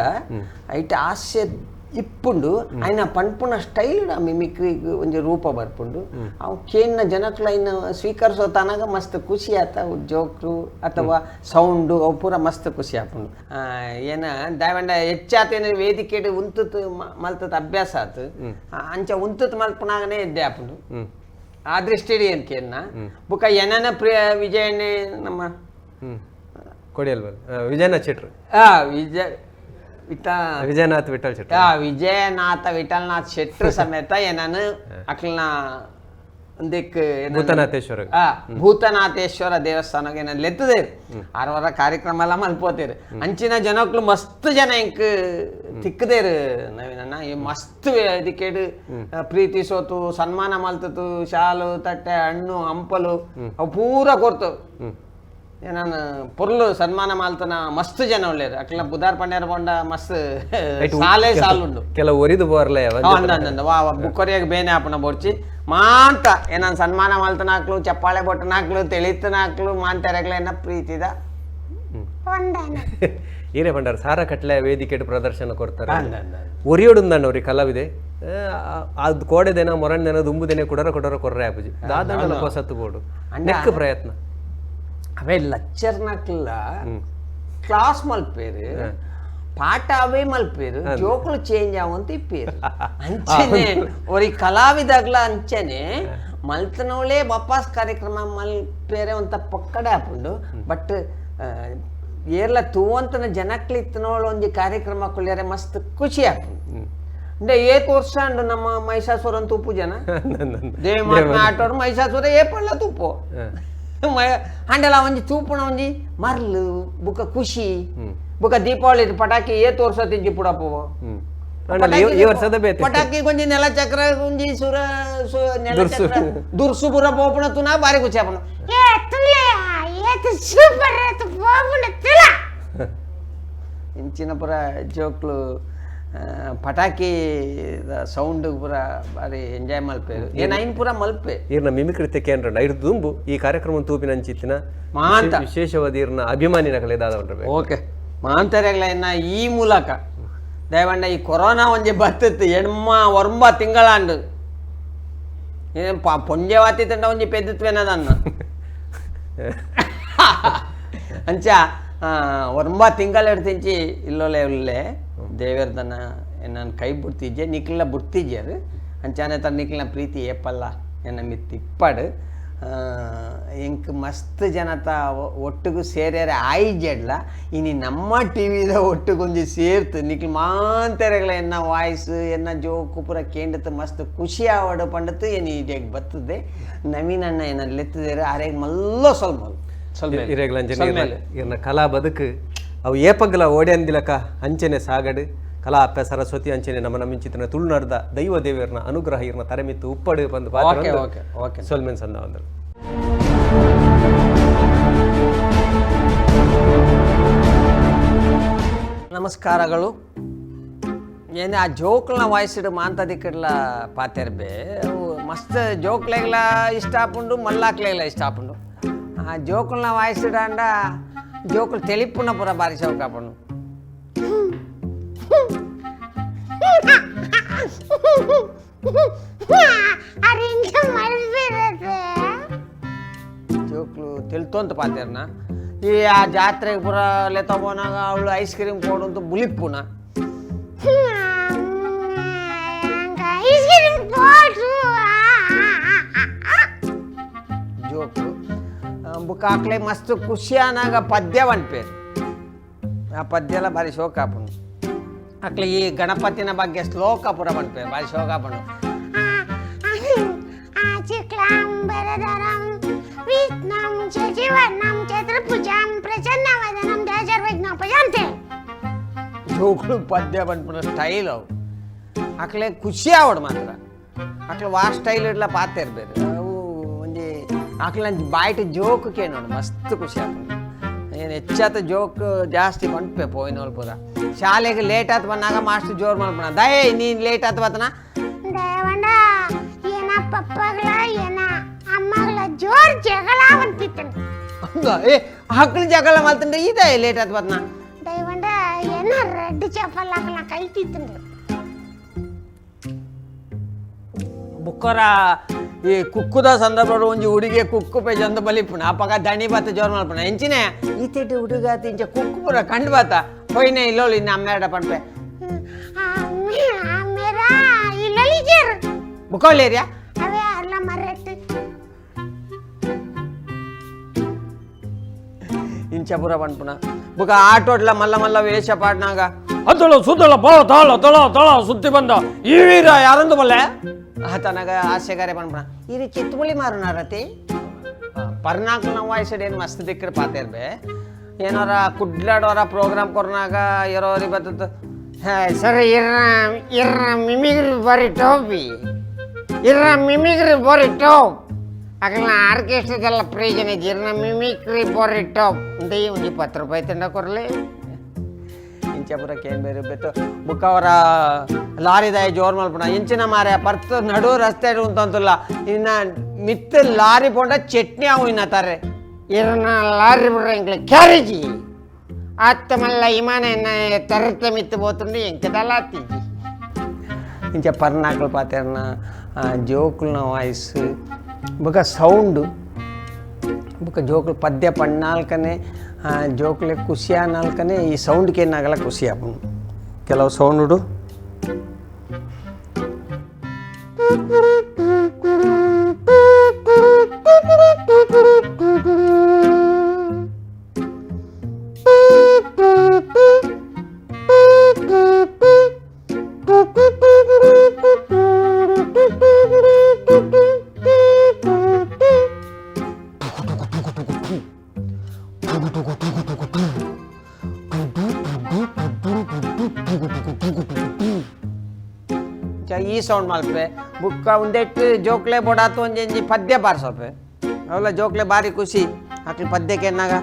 ಐಟ್ ಹಾಸ್ಯ ಇಪ್ಪುಂಡು ಆಯ್ನ ಪನ್ಪುನ ಸ್ಟೈಲ್ ಆ ಮಿಮಿಕ್ರಿಗೆ ಒಂಜಿ ರೂಪ ಬರ್ಪುಂಡು. ಅವು ಕೇನ್ನ ಜನಕ್ಲ ಐನ ಸ್ವೀಕರಿಸೋ ತನಗ ಮಸ್ತ್ ಖುಷಿ ಆತ. ಜೋಕ್ರು ಅಥವಾ ಸೌಂಡು ಅವು ಪೂರ ಮಸ್ತ್ ಖುಷಿ ಆಪುಂಡು. ಏನ ದಾವಂಡ ಹೆಚ್ಚಾತೇನ ವೇದಿಕೆಡ್ ಉಂತುತ್ ಮಲ್ತತ್ ಅಭ್ಯಾಸ ಆತು. ಅಂಚ ಉಂತುತ್ ಮಲ್ಪುನಾಗನೇ ಎದ್ದೆ ಆಪುಂಡು. ಆ ದೃಷ್ಟಿಡಿ ಏನ್ ಕೇನ್ನ ಬುಕ್ಕ ಏನನ ಪ್ರಿಯ ವಿಜಯಣ್ಣೆ ನಮ್ಮ ಕೊಡಿಯಲ್ವಲ್ ವಿಜಯನಾಥ್ ಶೆಟ್ರು ವಿಜಯ ವಿಜಯನಾಥ್ ವಿಠಲ್ ಶೆಟ್ರು ವಿಜಯನಾಥ ವಿಠಲ್ನಾಥ್ ಶೆಟ್ರು ಸಮೇತ ಏನನು ಅಕ್ಲನ ಒಂದಿಕ್ ಭೂತನಾಥೇಶ್ವರ ಭೂತನಾಥೇಶ್ವರ ದೇವಸ್ಥಾನಕ್ಕೆ ಏನ ಲೆತ್ತದೇರು ಆರವರ ಕಾರ್ಯಕ್ರಮ ಎಲ್ಲ ಮಲ್ಪೋತೇರು. ಅಂಚಿನ ಜನಕ್ಲು ಮಸ್ತ್ ಜನ ಇಂಕ್ ತಿಕ್ಕದೇರು ನವೀನಣ್ಣ. ಈ ಮಸ್ತ್ ಇದಕ್ಕೇಡು ಪ್ರೀತಿ ಸೋತು ಸನ್ಮಾನ ಮಲ್ತತು ಶಾಲು ತಟ್ಟೆ ಹಣ್ಣು ಹಂಪಲು ಅವು ಪೂರ ಕೊರ್ತು. ನಾನು ಪೊರ್ಲು ಸನ್ಮಾನ ಮಾಲ್ತನ ಮಸ್ತ್ ಜನ ಒಳ್ಳೇರು. ಅಕ್ಲ ಬುಧಾರ್ ಪಂಡ್ಯಾರ ಪಂಡ ಮಸ್ತ್ ಸಾಲೆ ಸಾಲುಂಡು. ಕೆಲವು ಒರಿದು ಬೋರ್ಲೆ ವಾ ಬುಕ್ಕೊರಿಯಾಗ ಬೇನೆ ಆಪುನ ಬೋರ್ಚಿ ಮಾಂತ ಏನನ್ ಸನ್ಮಾನ ಮಾಲ್ತನಾಕ್ಲು ಚಪ್ಪಾಳೆ ಬೊಟ್ಟನಾಕ್ಲು ತಿಳಿತನಾಕ್ಲು ಮಾಂತೆರಗ್ಲೇನ ಪ್ರೀತಿದ ಈರೇ ಪಂಡಾರ ಸಾರ ಕಟ್ಲೆ ವೇದಿಕೆ ಪ್ರದರ್ಶನ ಕೊಡ್ತಾರೆ. ಒರಿಯೋಡುಂದಣ್ಣ ಅವ್ರಿಗೆ ಕಲಾವಿದೆ ಅದು ಕೋಡೆದೇನ ಮೊರಣ್ಣೇನ ದುಂಬುದೇನೆ ಕುಡರ ಕೊಡರ ಕೊರ್ರೆ ಆಪುಜಿ ದಾದಂಡಲ ಹೊಸತ್ತು ಬೋಡು ನೆಕ್ ಪ್ರಯತ್ನ ಅವೇ ಲಚ್ಚರ್ನಕ್ಲ ಕ್ಲಾಸ್ ಮಲ್ಪೇರು ಪಾಠ ಅವೇ ಮಲ್ಪೇರು ಜೋಕುಲು ಚೇಂಜ್ ಆವಂತ ಇಪ್ಪೇರು. ಅಂಚನೆ ಒರಿ ಕಲಾವಿದಾಗ್ಲ ಅಂಚನೆ ಮಲ್ತನವಳೇ ವಾಪಸ್ ಕಾರ್ಯಕ್ರಮ ಮಲ್ಪೇರೆ ಅಂತ ಪಕ್ಕಡೆ ಆಪುಂಡು. ಬಟ್ ಏರ್ಲ ತೂವಂತನ ಜನಕ್ಲಿತ್ತನೋಳು ಒಂಜಿ ಕಾರ್ಯಕ್ರಮ ಕೊಳ್ಯಾರೆ ಮಸ್ತ್ ಖುಷಿ ಆಪುಂಡು. ಅಂದ್ರೆ ಏತ್ ವರ್ಷ ಅಂಡು ನಮ್ಮ ಮಹಿಷಾಸುರನ್ ತೂಪು ಜನ ದೇವಿ ಮಾತ್ನ ಆಟೋರು ಮಹಿಷಾಸುರ ಏಪಳ್ಳ ತೂಪು ಅಂಡಲ ಒಂಜಿ ತೂಪುಣ ಒಂಜಿ ಮರ್ಲು ಬುಕ್ಕ ಖುಷಿ ಬುಕ್ಕ ದೀಪಾವಳಿ ಪಟಾಕಿ ಏ ತೋರ್ಸ ತಿಂಜಿ ಪುಡಪ್ಪು ಪಟಾಕಿ ಕೊಂಜಿ ನೆಲ ಚಕ್ರ ಒಂಜಿ ಸುರ ನೆಲ ಚಕ್ರ ದುರ್ಸು ಪುರ ಪೋಪುಣ ತುನಾ ಬಾರಿ ಖುಷಿ ಆಪುಣ. ಇಂಚಿನ ಪುರ ಜೋಕ್ಲು ಪಟಾಕಿ ಸೌಂಡ್ ಪೂರ ಬಾರಿ ಎಂಜಾಯ್ ಮಲ್ಪೇರು ಏನ್ ಐನ್ ಪೂರ ಮಲ್ಪೆ. ಈರ್ನ ಮಿಮಿಕ್ರಿ ಕೇಂದ್ರ ಐದು ದುಂಬು ಈ ಕಾರ್ಯಕ್ರಮ ತೂಪಿನ ಅಂಚಿತ್ತಿನ ಮಾಂತ ವಿಶೇಷವಾದ ಈರ್ನ ಅಭಿಮಾನಿನ ಕಲೆದಾದ ಓಕೆ ಮಾಂತರ್ಯಗಳ ಇನ್ನ ಈ ಮೂಲಕ ದಯವಂಡ ಈ ಕೊರೋನಾ ಒಂಜಿ ಬತ್ತಿತ್ತು ಎಣ್ಮ ಒರ್ಂಬ ತಿಂಗಳಾಂಡು ಏನ್ ಪೊಂಜೆ ವಾತಿ ತಂಡ ಒಂಜಿ ಪೆದ್ದುತ್ವೇನದನ್ನ ಅಂಚ ಒರ್ಂಬ ತಿಂಗಳ ತಿಂಚಿ ಇಲ್ಲೋಲೆ ಉಲ್ಲೆ ದೇವೇರ್ದನ ನಾನು ಕೈ ಬುಡ್ತಿದ್ದೆ ನಿಕ್ಲ ಬುಡ್ತಿದ್ಯಾರು ಅಂಚಾನೆ ತನ್ನ ನಿಕ್ಲಿನ ಪ್ರೀತಿ ಏಪಲ್ಲ ಎನ್ನ ಮಿತ್ ಇಪ್ಪಾಡು ಎಂಕ್ ಮಸ್ತ್ ಜನತ ಒಟ್ಟಿಗೂ ಸೇರ್ಯಾರ ಆಯ್ಜೆಡ್ಲ ಇನಿ ನಮ್ಮ ಟಿ ವಿದ ಒಟ್ಟುಗೊಂಜಿ ಸೇರ್ತು ನಿಕ್ಲು ಮಾಂತೆರೆಗಳ ಎನ್ನ ವಾಯ್ಸ್ ಎನ್ನ ಜೋಕು ಪೂರ ಕೇಂಡತ್ತು ಮಸ್ತ್ ಖುಷಿ ಆವಡು ಪಂಡತ್ತು ಏನು ಇಡೇಗ್ ಬರ್ತದೆ. ನವೀನ್ ಅಣ್ಣ ಏನ ಲೆತ್ತದೇರು ಆರೇಗ್ ಮಲ್ಲೋ ಸ್ವಲ್ಪ ಸ್ವಲ್ಪ ಇರ್ನ ಕಲಾ ಬದುಕು ಅವು ಏಪಗ್ಲ ಓಡ್ಯಂದಿಲಕ ಅಂಚನೆ ಸಾಗಡು ಕಲಾ ಅಪ್ಪ ಸರಸ್ವತಿ ಅಂಚನೆ ನಮ್ಮ ನಮ್ಮಿಂಚಿತನ ತುಳುನಾಡ್ದ ದೈವ ದೇವಿಯರ್ನ ಅನುಗ್ರಹ ಇರ್ನ ತರೆಮಿತ್ತು ಉಪ್ಪಡು ಬಂದು ಓಕೆ ಓಕೆ ಸೊಲ್ಮೆನ್ ಸಂದ ಬಂದರು. ನಮಸ್ಕಾರಗಳು. ಏನೇ ಆ ಜೋಕ್ಲನ ವಾಯ್ಸಿಡು ಮಾಂತದಿಕ್ಕಡ್ಲ ಪಾತೆರ್ಬೆ ಅವು ಮಸ್ತ್ ಜೋಕ್ಲೆಗ್ಲ ಇಷ್ಟ ಆಪುಂಡು ಮಲ್ಲಾಕ್ಲೆಗ್ಲ ಇಷ್ಟ ಆಪುಂಡು. ಆ ಜೋಕುಲ್ನ ವಾಯ್ಸಿಡಂಡ ಜೋಕುಲು ತೆಲಿಪುನ ಪೂರ ಬಾರಿ ಚೌಕಾಪುಂಡು. ಜೋಕ್ಲು ತೆಲ್ತೊಂತ ಪಾತೆರ್ನ ಈ ಆ ಜಾತ್ರೆಗೆ ಪೂರ ಲೆತ್ತಬೋನಾಗ ಅವಳು ಐಸ್ ಕ್ರೀಮ್ ಕೊಡು ಬುಲಿಪ್ಪುನ ಜೋಕ್ಲು ಬುಕ್ ಆಕ್ಲೆ ಮಸ್ತ್ ಖುಷಿ ಆನಾಗ ಪದ್ಯ ಪನ್ಪೇರು. ಆ ಪದ್ಯ ಎಲ್ಲ ಭಾರಿ ಶೋಕ ಆಪುಂಡು. ಅಕ್ಲೆ ಈ ಗಣಪತಿನ ಬಗ್ಗೆ ಶ್ಲೋಕ ಪೂರ ಪನ್ಪೆ ಬಾರಿ ಶೋಕ ಪಂಡು. ಶುಕ್ಲಾಂಬರಧರಂ ವಿಷ್ಣುಂ ಶಶಿವರ್ಣಂ ಚತುರ್ಭುಜಂ ಪ್ರಸನ್ನವದನಂ ದಶರ್ವಿಘ್ನೋಪಶಾಂತೆ. ಜೋಕುಲು ಪದ್ಯ ಪನ್ಪುನ ಸ್ಟೈಲ್ ಅವು ಅಕ್ಲೆ ಖುಷಿ ಆವಡು ಮಾತ್ರ. ಅಕ್ಲೆ ವಾ ಸ್ಟೈಲ್ ಇಡ್ಲ ಪಾತೆರ್ ಬೇರೆ ಅವು ಒಂಜಿ ಅಕ್ಲೆ ಬಾಯ್ಟ್ ಜೋಕ್ ಕೇನೋಡು ಮಸ್ತ್ ಖುಷಿ ಆಪುಂಡು. ಏನು ಹೆಚ್ಚಾತ ಜೋಕ್ ಜಾಸ್ತಿ ಪನ್ಪೆ ಪೋಯಿನೋಲ್ ಪೂರ. ಶಾಲೆಗೆ ಲೇಟ್ ಆತ್ ಬಂದಾಗ ಮಾಸ್ಟರ್ ಜೋರ್ ಮಲ್ಪುಣ, ದಯೆ ನೀನು ಲೇಟ್ ಆತ್ ಬತ್ತನ ದೇವಂಡ ಏನ ಪಪ್ಪಗಳ ಏನ ಅಮ್ಮಗಳ ಜೋರ್ ಜಗಳ ಅಂತಿತ್ತನು. ಏ ಆಕಳು ಜಗಳ ಮಲ್ತಂಡೆ ಇದೆ ಲೇಟ್ ಆತ್ ಬತ್ತನ. ದಯವಂಡ ಏನ ರೆಡ್ ಚಪ್ಪಲ್ ಹಾಕಲ ಕೈತಿತ್ತನು. ಬುಕ್ಕರ ಈ ಕುಕ್ಕುದ ಸಂದರ್ಭ ಒಂಜಿ ಹುಡುಗಿ ಕುಕ್ಕು ಪೇಜಂದು ಬಲಿಪುಣ ಅಪಗ ದಣಿ ಬತ್ತ ಜೋರ್ ಮಲ್ಪುಣ ಎಂಚಿನೆ ಈತೆಟ್ ಹುಡುಗ ಇಂಚ ಕುಕ್ಕು ಪೂರ ಕಂಡು ಬತ್ತ ಪೊಯ್ನೆ ಇಲ್ಲೋಳು ಇನ್ನು ಅಮ್ಮೇಡ ಪನ್ಪೆ. ಅಮ್ಮೇರ ಇಲ್ಲೊಲಿಜರ್. ಬುಕ್ಕೋಲೇರಿಯಾ ಅವೇ ಅಲ್ಲ ಮರೆಟ್ಟು. ಇಂಚ ಪೂರ ಪನ್ಪುಣ. ಬುಕ್ಕ ಆಟೋಡ್ಲ ಮಲ್ಲ ಮಲ್ಲ ವೇಷ ಪಾಡ್ನಾಗ ಅದ್ದಳು ಸುದ್ದಳ ಬಾಳ ತಾಳ ತಳ ತಳ ಸುತ್ತಿ ಬಂದ ಈ ವೀರ ಯಾರಂದು ಬಲ್ಲೆ ಆತನಾಗ ಹಾಸ್ಯಗಾರೆ ಪನ್ಪುಣ. ಈ ಚಿತ್ತುಮುಳಿ ಮಾರುನಾರತಿ ಪರ್ನಾಕ್ ನಾವು ವಾಯ್ಸಡ್ ಏನು ಮಸ್ತ್ ದಿಕ್ಕರ್ ಪಾತೇರ್ಬೆ ಏನಾರ ಕುಡ್ಲಾಡೋರ ಪ್ರೋಗ್ರಾಮ್ ಕೊರ್ನಾಗ ಇರೋರಿ ಬತ್ತದ. ಸರ್ ಇರ್ರ ಇರ್ರ ಮಿಮಿಗ್ರಿ ಬಾರಿ ಟೋಪಿ ಇರ್ರ ಮಿಮಿಗ್ರಿ ಬಾರಿ ಟೋಪ್ ಅಗಲ ಆರ್ಕೆಸ್ಟ್ರಾದೆಲ್ಲ ಪ್ರಯೋಜನ ಇರ್ನ ಮಿಮಿಕ್ರಿ ಬಾರಿ ಟಾಪ್ ಅಂತ ಒಂದು 20 ರೂಪಾಯಿ ತಂಡ ಕೊರಲಿ. ಇಂಚ ಪೂರ ಕೇನ್ ಬೇರೆ ಬೆತ್ತು ಬುಕ್ಕವರ ಲಾರಿದಾಯ ಜೋರ್ ಮಲ್ಪುಣ ಇಂಚಿನ ಮಾರೆ ಪರ್ತು ನಡು ರಸ್ತೆ ಉಂತಂತಲ್ಲ ಇನ್ನ ಮಿತ್ ಲಾರಿ ಪೋಂಡ ಚಟ್ನಿ ಅವು ಇನ್ನ ತಾರೆ. ಇರ್ನ ಲಾರಿ ಬಿಡ್ರ ಎಂಗ್ಲ ಕ್ಯಾರೇಜಿ ಅತ್ತ ಮಲ್ಲ ವಿಮಾನ ಎನ್ನ ತರತ ಮಿತ್ತು పోతుండే ಎಂಕದಲ್ಲ ಅತ್ತಿಜಿ. ಇಂಚ ಪರ್ನಾಕಲ್ ಪಾತೆರ್ನ ಜೋಕುಲ್ನ ವಾಯ್ಸ್ ಬೊಕ ಸೌಂಡು ಬೊಕ ಜೋಕುಲು ಪದ್ಯ ಪಣ್ಣಾಲ್ಕನೆ ಜೋಕುಲೆ ಖುಷಿ ಆನಾಲ್ಕನೆ ಈ ಸೌಂಡ್ಗೆ ಏನಾಗಲ್ಲ ಖುಷಿ ಆಪುಂಡು ಕೆಲವು ಸೌಂಡು. ಈ ಸೌಂಡ್ ಮಲ್ಪೆ ಬುಕ್ಕ ಉಂದೆಟ್ ಜೋಕ್ಲೆ ಬೋಡಾತು ಒಂಜಿ ಪದ್ಯ ಬಾರ್ಸೋಪೆ ಅವಲ್ಲ ಜೋಕ್ಲೆ ಬಾರಿ ಖುಷಿ ಅಕ್ಲು ಪದ್ಯಕ್ಕೆ ಎನ್ನಾಗ.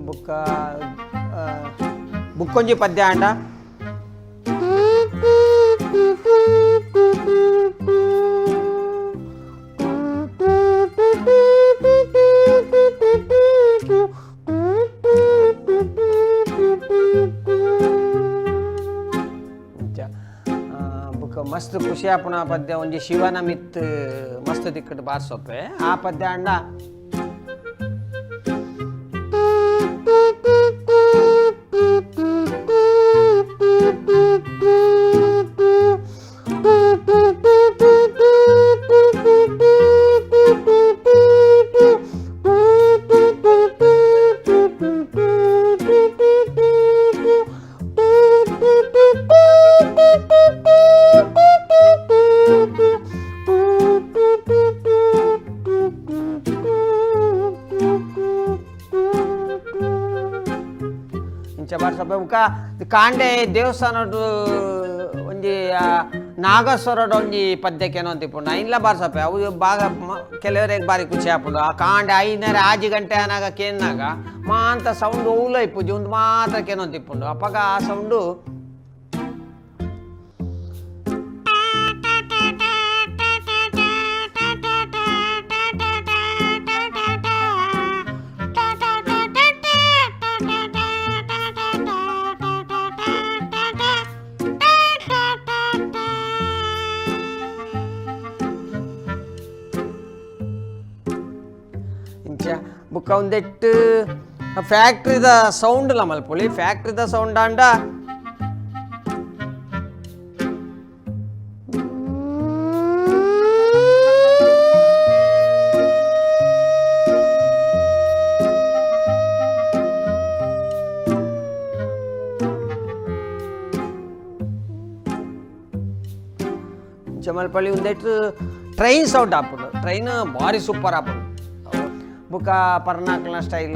ಬುಕ್ಕ ಬುಕ್ಕೊಂಜಿ ಪದ್ಯ ಅಂಡ ಇಂಚ ಬುಕ್ಕ ಮಸ್ತ್ ಖುಷಿ ಆಪುನ ಪದ್ಯ ಒಂಜಿ ಶಿವನ ಮಿತ್ ಮಸ್ತ್ ದಿಕ್ಕಟ್ ಬಾರ್ಸೊಪ್ಪೆ ಆ ಪದ್ಯ ಅಂಡ. ಇಂಚ ಬಾರ್ಸೊಪ್ಪೆ ಬುಕ್ಕ ಕಾಂಡೆ ದೇವಸ್ಥಾನಡ್ ಒಂಜಿ ನಾಗಸ್ವರಡ್ ಒಂಜಿ ಪದ್ಯಕ್ಕೆ ಅಂತಿಪ್ಪುಂಡು ಐನ್ಲ ಬಾರ್ಸೊಪ್ಪೆ ಅವು ಬಾಗ ಕೆಲವರಿಗೆ ಬಾರಿ ಖುಷಿ ಆಪುಂಡು. ಆ ಕಾಂಡೆ ಐನರೆ ಆಜಿ ಗಂಟೆ ಆನಾಗ ಕೇನ್ನಾಗ ಮಾಂತ ಸೌಂಡ್ ಓಲ ಇಪ್ಪುಜಿ ಒಂದು ಮಾತ್ರ ಕೇನೊಂತಿಪ್ಪುಂಡು ಅಪಗ ಆ ಸೌಂಡು. ಇಂಚ ಬುಕ್ಕ ಒಂದೆಟ್ಟು ಫ್ಯಾಕ್ಟ್ರಿದ ಸೌಂಡ್ಲ ಮಲ್ಪೊಲಿ ಫ್ಯಾಕ್ಟ್ರಿದ ಸೌಂಡ್ ಆಂಡ ಜಮಲ್ಪಳ್ಳಿ ಒಂದೆಟ್ಟು ಟ್ರೈನ್ ಸೌಂಡ್ ಆಪುಂಡು ಟ್ರೈನ್ ಭಾರಿ ಸೂಪರ್ ಆಪುಂಡು ಬುಕ್ಕ ಪರ್ನಾಕ್ಲನ ಸ್ಟೈಲ್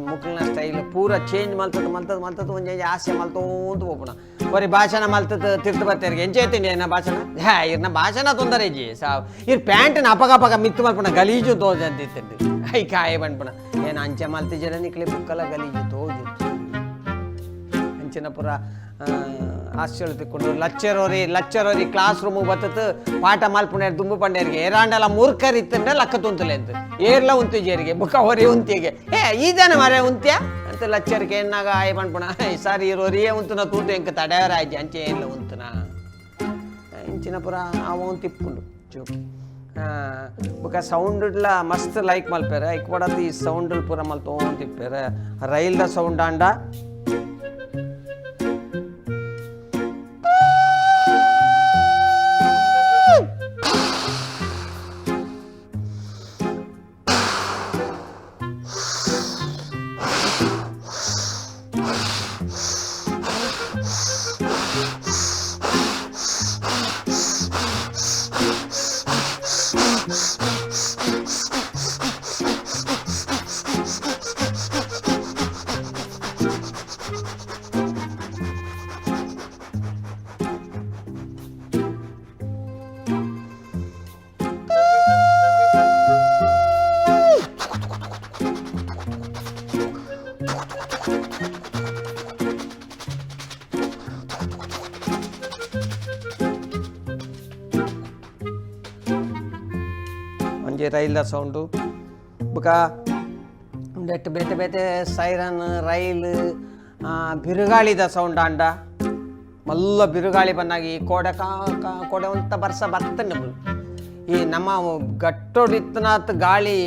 ಮುಕ್ಲನ ಸ್ಟೈಲ್ ಪೂರ ಚೇಂಜ್ ಮಲ್ತದ ಮಲ್ತದ ಮಲ್ತದ ಒಂಜಿ ಆಸೆ ಮಲ್ತೋಂತ ಪೋಪುಣ ಬರೀ ಭಾಷಣ ಮಲ್ತದ ತಿರ್ತು ಬತ್ತೇರಿಗೆ ಎಂಚ ಐತಿಂಡಿ ಏನ ಭಾಷಣ ಹೇ ಇರ್ನ ಭಾಷಣ ತೊಂದರೆ ಇಜ್ಜಿ ಸಾವ್ ಇರ್ ಪ್ಯಾಂಟ್ನ ಅಪಗ ಅಪಗ ಮಿತ್ತು ಮಲ್ಪುಣ ಗಲೀಜು ತೋಜ ಅಂತ ಇತ್ತಂడి I ಕಾಯ ಬಂಡ್ಪುಣ ಏನು ಅಂಚೆ ಮಲ್ತಿಜಡ ನಿಕ್ಲೆ ಬುಕ್ಕಲ ಗಲೀಜು ತೋಜು ಅಂಚಿನ ಪೂರ ಹಾಸ್ಯಳು ತಿಕ್ಕೊಂಡು ಲಚ್ಚರೋರಿ ಲಚ್ಚರೋರಿ ಕ್ಲಾಸ್ ರೂಮ್ ಬತ್ತತ್ತು ಪಾಠ ಮಲ್ಪುಣೇರ್ ದುಂಬು ಪಂಡೇರಿಗೆ ಏರಾಂಡಲ ಮೂರ್ಖರ್ ಇತ್ತಂದ್ರೆ ಲಕ್ಕ ತುಂತಲೆ ಅಂತ ಏರ್ಲ ಉಂತಿಜೇರಿಗೆ ಬುಕ್ಕ ಹೊರಿ ಉಂತಿಗೆ ಏ ಈದಾನೆ ಮರೆ ಉಂತ್ಯ ಅಂತ ಲಚ್ಚರಿಗೆ ಎನ್ನಾಗ ಆಯ್ ಪಣ್ಪುಣ ಸರ್ ಇರೋರಿಯೇ ಉಂತುನ ತೂತು ಎಂಕ ತಡೆಯರ ಆಯ್ಜಿ ಅಂಚೆ ಏರ್ಲ ಉಂತುನ ಇಂಚಿನ ಪೂರ ಅವ ತಿಪ್ಪುಂಡು ಚೂಪ್ ಬೊಕ ಸೌಂಡ್ಲ ಮಸ್ತ್ ಲೈಕ್ ಮಲ್ಪೆರೆ ಐಕ್ ಪಡತ್ ಈ ಸೌಂಡ್ ಪೂರ ಮಲ್ತೋಂತ ತಿಪ್ಪೆರೆ ರೈಲ್ದ ಸೌಂಡ್ ಆಂಡ ಒಂಜಿ ರೈಲ್ದ ಸೌಂಡು ಬೊಕ ಉಂದೆಟ್ ಬೇತೆ ಬೇತೆ ಸೈರನ್ ರೈಲ್ ಬಿರುಗಾಳಿದ ಸೌಂಡ್ ಆಂಡ ಮಲ್ಲ ಬಿರುಗಾಳಿ ಬಂದಾಗ ಈ ಕೋಡೆ ಕಾ ಕಾ ಕೋಡೆ ಒಂತ ಬರ್ಸ ಬರ್ತಂಡು ಈ ನಮ್ಮ ಗಟ್ಟೋಡಿತ್ತನಾತ್ ಗಾಳಿ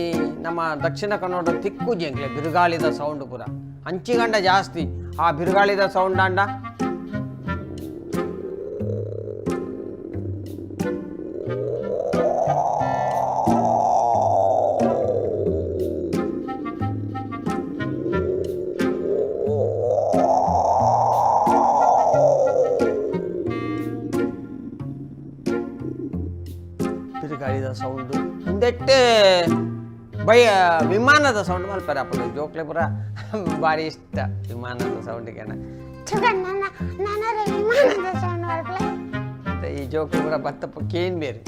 ನಮ್ಮ ದಕ್ಷಿಣ ಕನ್ನಡ ತಿಕ್ಕುಜಿ ಎಂಕ್ಲೆ ಬಿರುಗಾಳಿದ ಸೌಂಡ್ ಪೂರ ಅಂಚಿಗಂಡ ಜಾಸ್ತಿ ಆ ಬಿರುಗಾಳಿದ ಸೌಂಡ್ ಆಂಡ ಬಿರುಗಾಳಿದ ಸೌಂಡು ಉಂದೆಟ್ಟೆ ಬೈ ವಿಮಾನದ ಸೌಂಡ್ ಮಲ್ಪೆರೆ ಅಪ್ಪುಂಡು ಜೋಕ್ಲೆ ಪೂರ ಭಾರಿ ಇಷ್ಟ ವಿಮಾನದ ಸೌಂಡಿಗೆನ ತುಗ ನನ್ನ ನನ್ನ ವಿಮಾನದ ಸೌಂಡ್ ಮಲ್ಪಲೆ ಮತ್ತೆ ಈ ಜೋಕ್ಲೆ ಪೂರ ಬತ್ತಪ್ಪ ಕೇನ್ ಬೇರೆ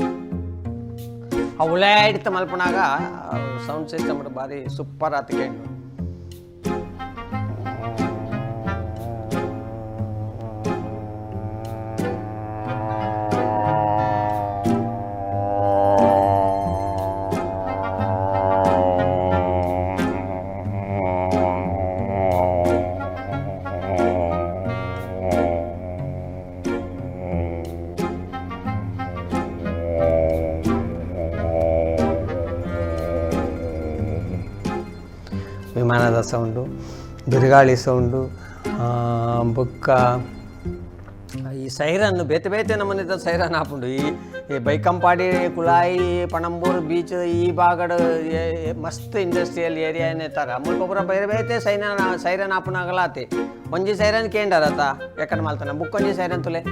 ಅವುಲೇ ಇಡ್ತ ಮಲ್ಪನಾಗ ಸೌಂಡ್ ಸಿಸ್ಟಮ್ ಭಾರಿ ಸೂಪರ್ ಆತ ಕೇಂಡು. ವಿಮಾನದ ಸೌಂಡು ಬಿರುಗಾಳಿ ಸೌಂಡು ಬೊಕ್ಕ ಈ ಸೈರನ್ ಬೇತೆ ಬೇತೆ ನಮೂನಿದ ಸೈರನ್ ಆಪುಂಡು ಈ ಈ ಬೈಕಂಪಾಡಿ ಕುಳಾಯಿ ಪಣಂಬೂರು ಬೀಚ್ ಈ ಭಾಗಡ್ ಮಸ್ತ್ ಇಂಡಸ್ಟ್ರಿಯಲ್ ಏರಿಯಾ ತರ ಮುಲ್ಪ ಪೂರ ಬೇರೆ ಬೇತೆ ಸೈರನ್ ಸೈರನ್ ಆಪುನಾಗಲಾತೆ ಒಂಜಿ ಸೈರನ್ ಕೇಂಡರತ ಎಕ್ಕಡ ಮಲ್ತನ ಬುಕ್ ಒಂಜಿ ಸೈರನ್ ತುಲೆ.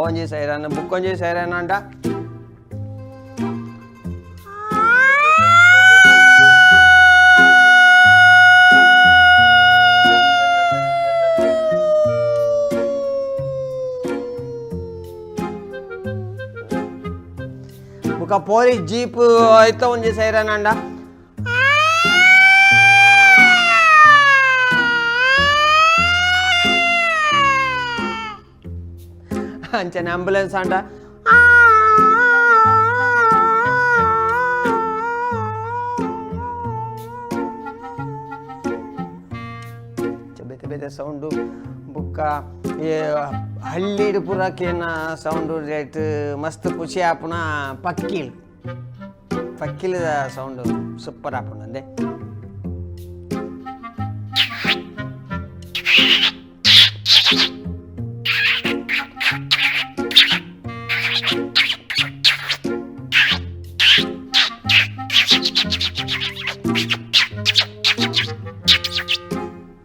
ಒಂಜಿ ಸೈರನ್ ಬುಕ್ ಒಂಜಿ ಸೈರನ್ ಅಂಡ ಬುಕ್ಕ ಪೊಲೀಸ್ ಜೀಪ್ ಐತ ಒಂಜಿ ಸೈರನ್ ಅಂಡ. ಅಂಚನೆ ಆಂಬುಲೆನ್ಸ್ ಆಂಡ ಬೇತೆ ಬೇತೆ ಸೌಂಡು. ಬುಕ್ಕ ಹಳ್ಳಿಡ್ ಪೂರ ಕೇನ ಸೌಂಡು ರೇಟ್ ಮಸ್ತ್ ಖುಷಿ ಆಪುನ ಪಕ್ಕಿಲ್, ಪಕ್ಕಿಲದ ಸೌಂಡು ಸೂಪರ್ ಆಪುಂಡು ಅಂದೆ.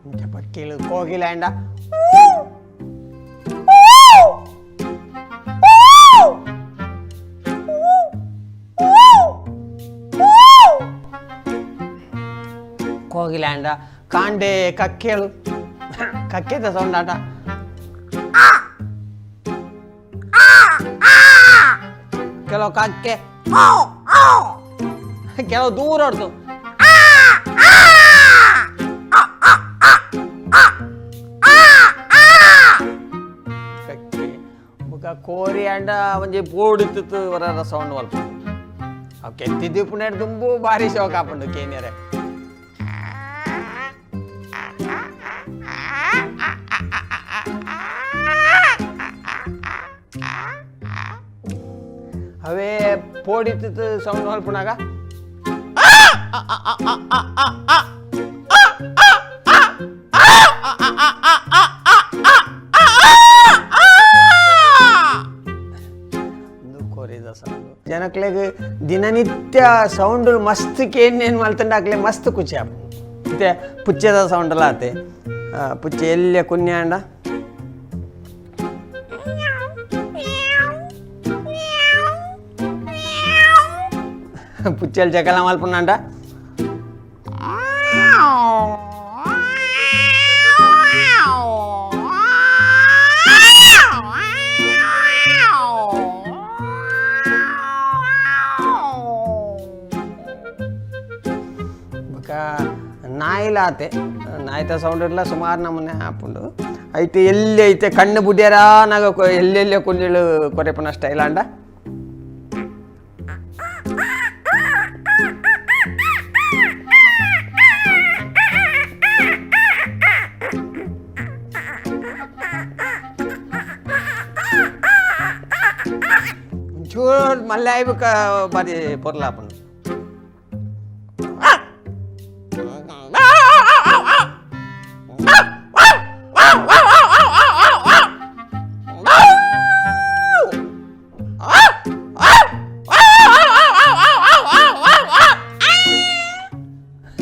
ಇಂಚ ಪಕ್ಕಿಲು. ಕೋಗಿಲೆ ಆಂಡ ಕೋಗಿಲೆ ಆಂಡ ಕಾಂಡೆ ಕಕ್ಕೆಳು, ಕಕ್ಕೆದ ಸೌಂಡ್ ಆಟ. ಕೆಲವು ಕಕ್ಕೆ, ಕೆಲವು ದೂರ ಹೊಡ್ದು. ಕಕ್ಕೆ. ಬೊಕ ಕೋರಿ ಆಂಡ ಒಂಜಿ ಬೋರ್ಡ್ ಇತ್ತಿತ್ತು ಹೊರ ಸೌಂಡ್ ಮಲ್ಪ. ಅವು ಕೆತ್ತಿದ್ದು ಪುಣೆಡ್ ದುಂಬು ಭಾರಿ ಶೋಕ ಆಪುಂಡು ಕೇನ್ಯರೆ. ಅವೇ ಪೋಡಿತ್ತಿತ್ತು ಸೌಂಡ್ ಮಲ್ಪುನಾಗ. ಉಂದು ಕೋರಿದ ಸೌಂಡ್. ಜನಕ್ಲೆಗ್ ದಿನನಿತ್ಯ ಸೌಂಡ್ ಮಸ್ತ್ ಕೇನ್ ಮಲ್ತಂಡ ಅಕ್ಲೆ ಮಸ್ತ್ ಖುಷಿ ಆಪುಂಡು. ಇತ್ತೆ ಪುಚ್ಚೆದ ಸೌಂಡ್ ಎಲ್ಲ ಆತೆ. ಪುಚ್ಚೆ ಎಲ್ಲೆ ಕುನ್ಯಾಂಡ ಪುಚ್ಚೆಲ್ ಜಕಲ ಮಲ್ಪುನಂಡ. ಬೊಕ ನಾಯಿಲ ಆತೆ. ನಾಯಿತ ಸೌಂಡ್ ಇರ್ಲ ಸುಮಾರು ನಮೂನೆ ಆಪುಂಡು. ಐತೆ ಎಲ್ಲಿ ಐತೆ ಕಣ್ಣು ಬುಡ್ಯರ ನಾಗ ಎಲ್ಲೆಲ್ಲಿ ಕುಂಜಿಳು ಕೊರೆಪುನ ಸ್ಟೈಲ್ ಆಂಡ. ಒಂಚೂರು ಮಲ್ಲೆ ಆಯ್ಬುಕ ಬಾರಿ ಪೊರ್ಲಾಪುಂಡು.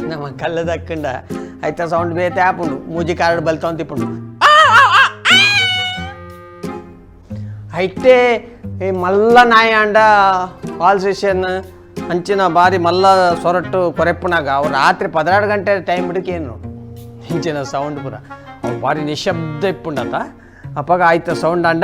ನಮ್ಮ ಕಲ್ಲು ದಕ್ಕಂಡ ಐತ ಸೌಂಡ್ ಬೇತೆ ಆಪುಂಡು. ಮೂಜಿ ಕಾರ್ಡ್ ಬಲ್ತೊಂದು ತಿಪ್ಪುಂಡು. ಐಟೆ ಈ ಮಲ್ಲ ನಾಯಿ ಆಂಡ ಆಲ್ಸೇಷನ್ ಅಂಚಿನ ಬಾರಿ ಮಲ್ಲ ಸೊರಟು ಕೊರೆಪ್ಪುನಾಗ ಅವು ರಾತ್ರಿ 12 ಗಂಟೆ ಟೈಮ್ ಹಿಡಕೇನು ಇಂಚಿನ ಸೌಂಡ್ ಪೂರ. ಅವು ಭಾರಿ ನಿಶಬ್ದ ಇಪ್ಪುಂಡತ. ಅಪ್ಪಗ ಆಯ್ತು ಸೌಂಡ್ ಅಂಡ.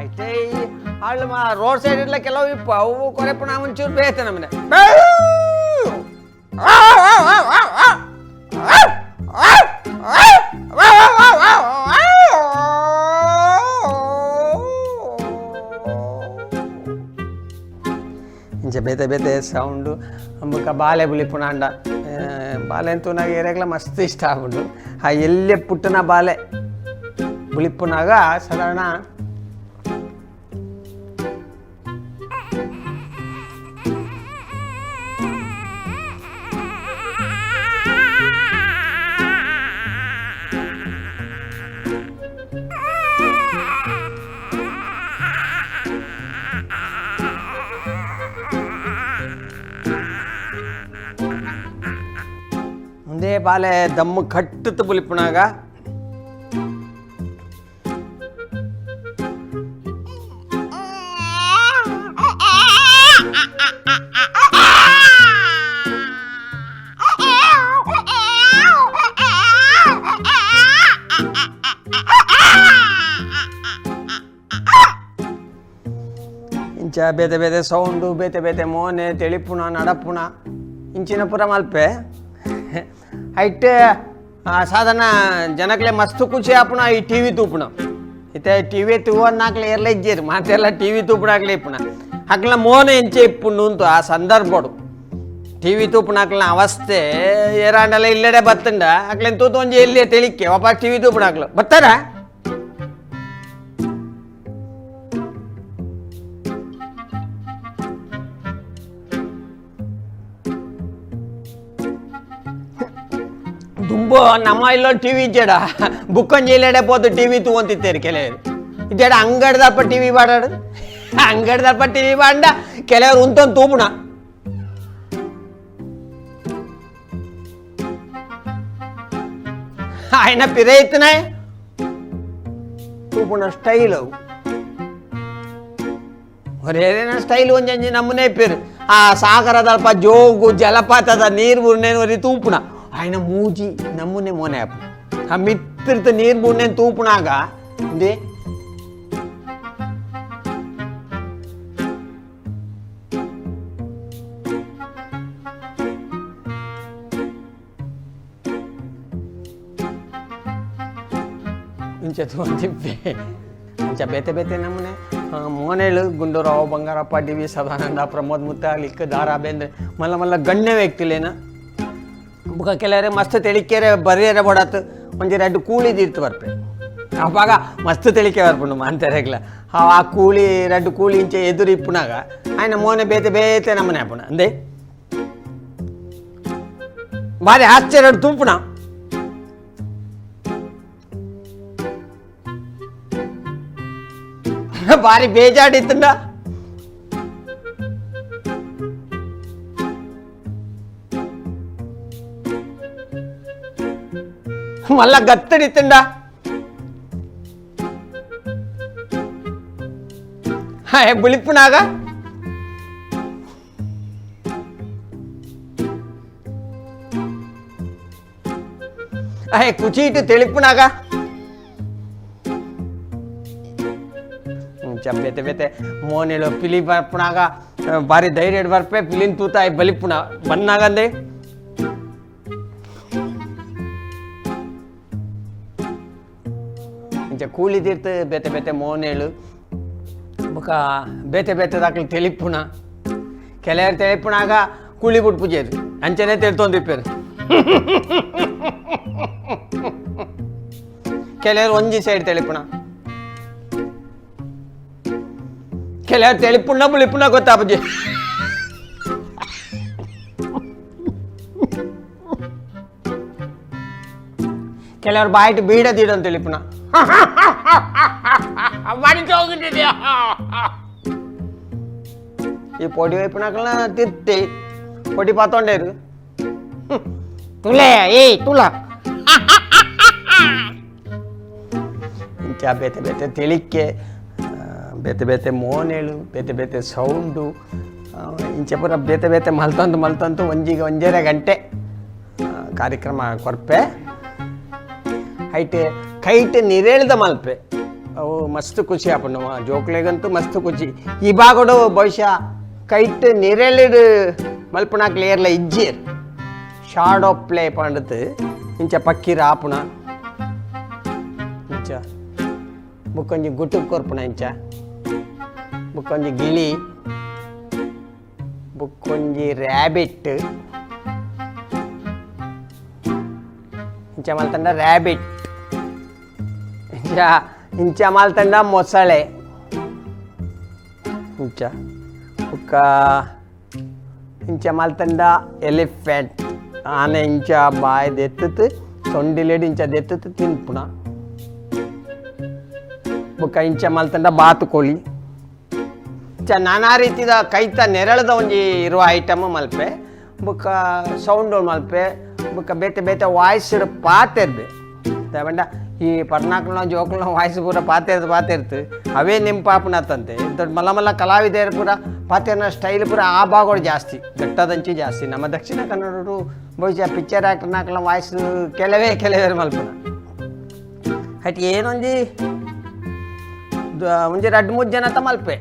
అయితే వాళ్ళు మా రోడ్ సైడ్ ఇట్లా ಕೆಲವು ಇప్పు ಅವು ಕೊರೆಪುಣ ಒಂಚೂರು ಬೇತೆ ನಮ್ಮನೆ. ಇಂಚ ಬೇತೆ ಬೇತೆ ಸೌಂಡು. ಬೊಕ ಬಾಲೆ ಬುಲಿಪುಣ ಅಂಡ ಬಾಲೆ ಅಂತೂ ಏರಿಯಾಗ್ಲ ಮಸ್ತ್ ಇಷ್ಟ ಆಪುಂಡು. ಆ ಎಲ್ಲೆ ಪುಟ್ಟನ ಬಾಲೆ ಬುಲಿಪುನಾಗ ಸಾಧಾರಣ ಮುಂದೆ ಬಾಲೆ ದಮ್ಮು ಕಟ್ಟುತ್ತು ಬುಲಿಪುನಾಗ. ಇಂಚ ಬೇತೆ ಬೇತೆ ಸೌಂಡು, ಬೇತೆ ಬೇತೆ ಮೋನೆ, ತೆಳಿಪುಣ, ನಡಪುಣ ಇಂಚಿನ ಪೂರ ಮಲ್ಪೆ. ಐಟ್ ಸಾಧಾರಣ ಜನಕ್ಲೆ ಮಸ್ತ್ ಖುಷಿ ಆಪುಣ ಈ ಟಿವಿ ತೂಪುಣ. ಇತ್ತೆ ಟಿವಿ ತೂವನ್ನಾಕ್ಲೆ ಏರ್ಲ ಇಜ್ಜೇರು, ಮಾತೆಲ್ಲ ಟಿವಿ ತೂಪುಣಾಕ್ಲೆ ಇಪ್ಪುಣ. ಅಕ್ಲ ಮೋನೆ ಎಂಚೆ ಇಪ್ಪುಂಡು ಅಂತು ಆ ಸಂದರ್ಭಡು ಟಿವಿ ತೂಪುಣಾಕ್ಲ ಅವಸ್ಥೆ ಏರಾಂಡಲ ಇಲ್ಲಡೆ ಬತ್ತಂಡ ಅಕ್ಲೆನ್ ತೂತು ಒಂಜಿ ಎಲ್ಲಿ ತೆಲಿಕ್ಕೆ ವಾಪಸ್ ಟಿವಿ ತೂಪುಣಾಕ್ಲು ಬತ್ತಾರ. ದುಂಬು ನಮ್ಮ ಇಲ್ಲೋ ಟಿವಿ ಇಜ್ಜಡ, ಬುಕ್ಕೊಂಜಿ ಇಲ್ಲಡೆ ಪೋತು ಟಿವಿ ತೂವಂತಿತ್ತೇರು ಕೆಲವರು. ಇಜ್ಜಡ ಅಂಗಡಿದಲ್ಪ ಟಿವಿ ಬಾಡಾಡು, ಅಂಗಡಿದಲ್ಪ ಟಿವಿ ಬಾಂಡ ಕೆಲವರು ಉಂತೊಂದು ತೂಪುಣ. ఆయన ಪಿರೈತನೆ ತೂಪುಣ ಸ್ಟೈಲ್ ಅವು. ಏನೇನ ಸ್ಟೈಲ್ ಒಂಜೊಂಜಿ ನಮ್ಮನೆ ಪೇರು. ಆ ಸಾಗರದಲ್ಪ ಜೋಗು ಜಲಪಾತದ ನೀರು ಬುರ್ನೇನು ಒರಿ ತೂಪುಣ, ఆయన ಮೂಜಿ ನಮ್ಮನೆ ಮೋನೆ ಅಪ್ಪ ಆ ಮಿತ್ತಿರ್ತ ನೀರು ಬುರ್ನೇನು ತೂಪುಣಾಗ ಇಂದೇ ಇಂಚ ತೂಂತಿಪ್ಪೆ. ಇಂಚ ಬೇತೆ ಬೇತೆ ನಮೂನೆ ಮೋನೆಳು ಗುಂಡೂರಾವ್, ಬಂಗಾರಪ್ಪ, ಡಿ ವಿ ಸದಾನಂದ, ಪ್ರಮೋದ್ ಮುತ್ತಾಲಿಕ್, ದಾರಾ ಬೇಂದ್ರೆ ಮಲ್ಲ ಮಲ್ಲ ಗಣ್ಯ ವ್ಯಕ್ತಿಲೇನ. ಬುಕ್ಕ ಕೆಲವರೆ ಮಸ್ತ್ ತೆಳಿಕೆರೆ ಬರಿಯರೆ ಬಡತ್ ಒಂಜಿ ರಡ್ಡು ಕೂಳಿ ತೀರ್ತು ಬರ್ಪೆ. ಅವಾಗ ಮಸ್ತ್ ತೆಳಿಕೆ ಬರ್ಪುಂಡು ಮಾಂತೆರೆಗ್ಲ. ಆ ಕೂಳಿ ರಡ್ಡು ಕೂಳಿ ಇಂಚೆ ಎದುರು ಇಪ್ಪುನಾಗ ఆయన ಮೋನೆ ಬೇತೆ ಬೇತೆ ನಮೂನೆ ಆಪುಣ. ಅಂದೆ ಭಾರಿ ಆಶ್ಚರ್ಯ ತೂಪುಣ. ಭಾರಿ ಬೇಜಾಡಿತ್ತಂಡ. ಮಲ್ಲ ಗತ್ತಡಿತ್ತಂಡ. ಬುಳಿಪುನಾಗ ಕುಚೀಟು ತೆಳಿಪುನಾಗ ಇಂಚ ಬೇತೆ ಬೇತೆ ಮೋನೆಳು ಪಿಲಿ ಬರ್ಪುನಾಗ ಭಾರಿ ಧೈರ್ಯ ಬರ್ಪೆ ಪಿಲಿನ್ ತೂತಾಯಿ ಬಲಿಪುಣ ಬನ್ನಾಗಂದೆ. ಇಂಚ ಕೂಲಿ ತೀರ್ತು ಬೇತೆ ಬೇತೆ ಮೋನೆಳು ಬೊಕ ಬೇತೆ ಬೇತೆ ದಾಕಲು ತೆಲಿಪುಣ. ಕೆಲವರು ತೆಲಿಪುಣಾಗ ಕೂಲಿ ಬುಡ್ಪುಜೇರು ಅಂಚನೆ ತೆಳ್ತೊಂದಿಪ್ಪೇರು. ಕೆಲವರು ಒಂಜಿ ಸೈಡ್ ತೆಳಿಪುಣ, ಕೆಲವರು ತೆಳಿಪುಣ ಬುಳಿಪುಣ ಗೊತ್ತಾಪುಜಿ. ಕೆಲವರು ಬಾಯಿಟ್ ಬೀಡ ದೀಡಂತ ತಿಳಿಪುಣ. ಈ ಪೊಡಿ ವೈಪುನಾಕಲ್ನ ತಿರ್ತಿ ಪೊಡಿ ಪಾತೊಂಡೇರು. ತುಲೆ ಏಯ್ ತುಲ. ಇಂಚ ಬೇತೆ ಬೇತೆ ತೆಳಿಕೆ, ಬೇತೆ ಬೇತೆ ಮೋನೆಳು, ಬೇತೆ ಬೇತೆ ಸೌಂಡು ಇಂಚ ಪೂರ ಬೇತೆ ಬೇತೆ ಮಲ್ತೊಂದು ಮಲ್ತೊಂದು ಒಂಜಿಗೆ ಒಂಜರೆ ಗಂಟೆ ಕಾರ್ಯಕ್ರಮ ಕೊರ್ಪೆ. ಹೈಟ್ ಕೈಟ್ ನಿರೇಳ್ದ ಮಲ್ಪೆ, ಅವು ಮಸ್ತ್ ಖುಷಿ ಆಪುಂಡು ಜೋಕ್ಲೆಗಂತೂ ಮಸ್ತ್ ಖುಷಿ. ಈ ಭಾಗಡು ಬಹುಶಃ ಕೈಟ್ ನಿರೇಳಿಡ್ ಮಲ್ಪುನಾಕ್ಲೆ ಏರ್ಲ ಇಜ್ಜೇರ್. ಶಾಡೋ ಪ್ಲೇ ಪಂಡತ್ ಇಂಚ ಪಕ್ಕೀರ ಆಪುಣ, ಇಂಚ ಬುಕ್ಕೊಂಜಿ ಗುಟ್ಟುಕ್ ಕೊರ್ಪುಣ, ಇಂಚ ಬುಕ್ಕೊಂಜಿ ಗಿಳಿ, ಬುಕ್ಕೊಂಜಿ ರ್ಯಾಬಿಟ್, ಇಂಚ ಮಲ್ತಂಡ ರ್ಯಾಬಿಟ್, ಇಂಚ ಇಂಚ ಮಲ್ತಂಡ ಮೊಸಳೆ, ಇಂಚ ಬುಕ್ಕ ಇಂಚ ಮಲ್ತಂಡ ಎಲಿಫೆಂಟ್ ಆನೆ. ಇಂಚ ಬಾಯಿ ದೆತ್ತುತ್ತು ಸೊಂಡಿಲೆಡ್ ಇಂಚ ದೆತ್ತುತ್ತು ತಿನ್ಪುಣ. ಬುಕ್ಕ ಇಂಚ ಮಲ್ತಂಡ ಬಾತುಕೋಳಿ. ಇಂಚ ನಾನಾ ರೀತಿದ ಕೈತ ನೆರಳದ ಒಂಜಿ ಇರುವ ಐಟಮ್ ಮಲ್ಪೆ. ಬುಕ್ಕ ಸೌಂಡ್ ಮಲ್ಪೆ, ಬುಕ್ಕ ಬೇತೆ ಬೇತೆ ವಾಯ್ಸ್ ಪಾತೆರ್ಬೆ. ಪಂಡ ಈ ಪರ್ನಾಕ್ಲನ ಜೋಕ್ಲನ ವಾಯ್ಸ್ ಪೂರ ಪಾತೆರ್ದು ಪಾತೆರ್ತು ಅವೇ ನೆಂಪಾಪುನತ್ತಂತೆ. ದೊಡ್ಡ ಮಲ್ಲ ಮಲ್ಲ ಕಲಾವಿದರು ಪೂರ ಪಾತೆರ್ನ ಸ್ಟೈಲ್ ಪೂರ ಆ ಭಾಗಗಳು ಜಾಸ್ತಿ, ಘಟ್ಟದಂಚಿ ಜಾಸ್ತಿ. ನಮ್ಮ ದಕ್ಷಿಣ ಕನ್ನಡರು ಬಹುಶಃ ಪಿಕ್ಚರ್ ಆ್ಯಕ್ಟರ್ನಾಕ್ಲ ವಾಯ್ಸ್ ಕೆಲವೇ ಕೆಲವೇ ಮಲ್ಪುನ. ಹಟ್ ಏನೊಂಜಿ ಒಂಜಿ ರಡ್ಡು ಮೂರು ಜನತ ಮಲ್ಪೆ.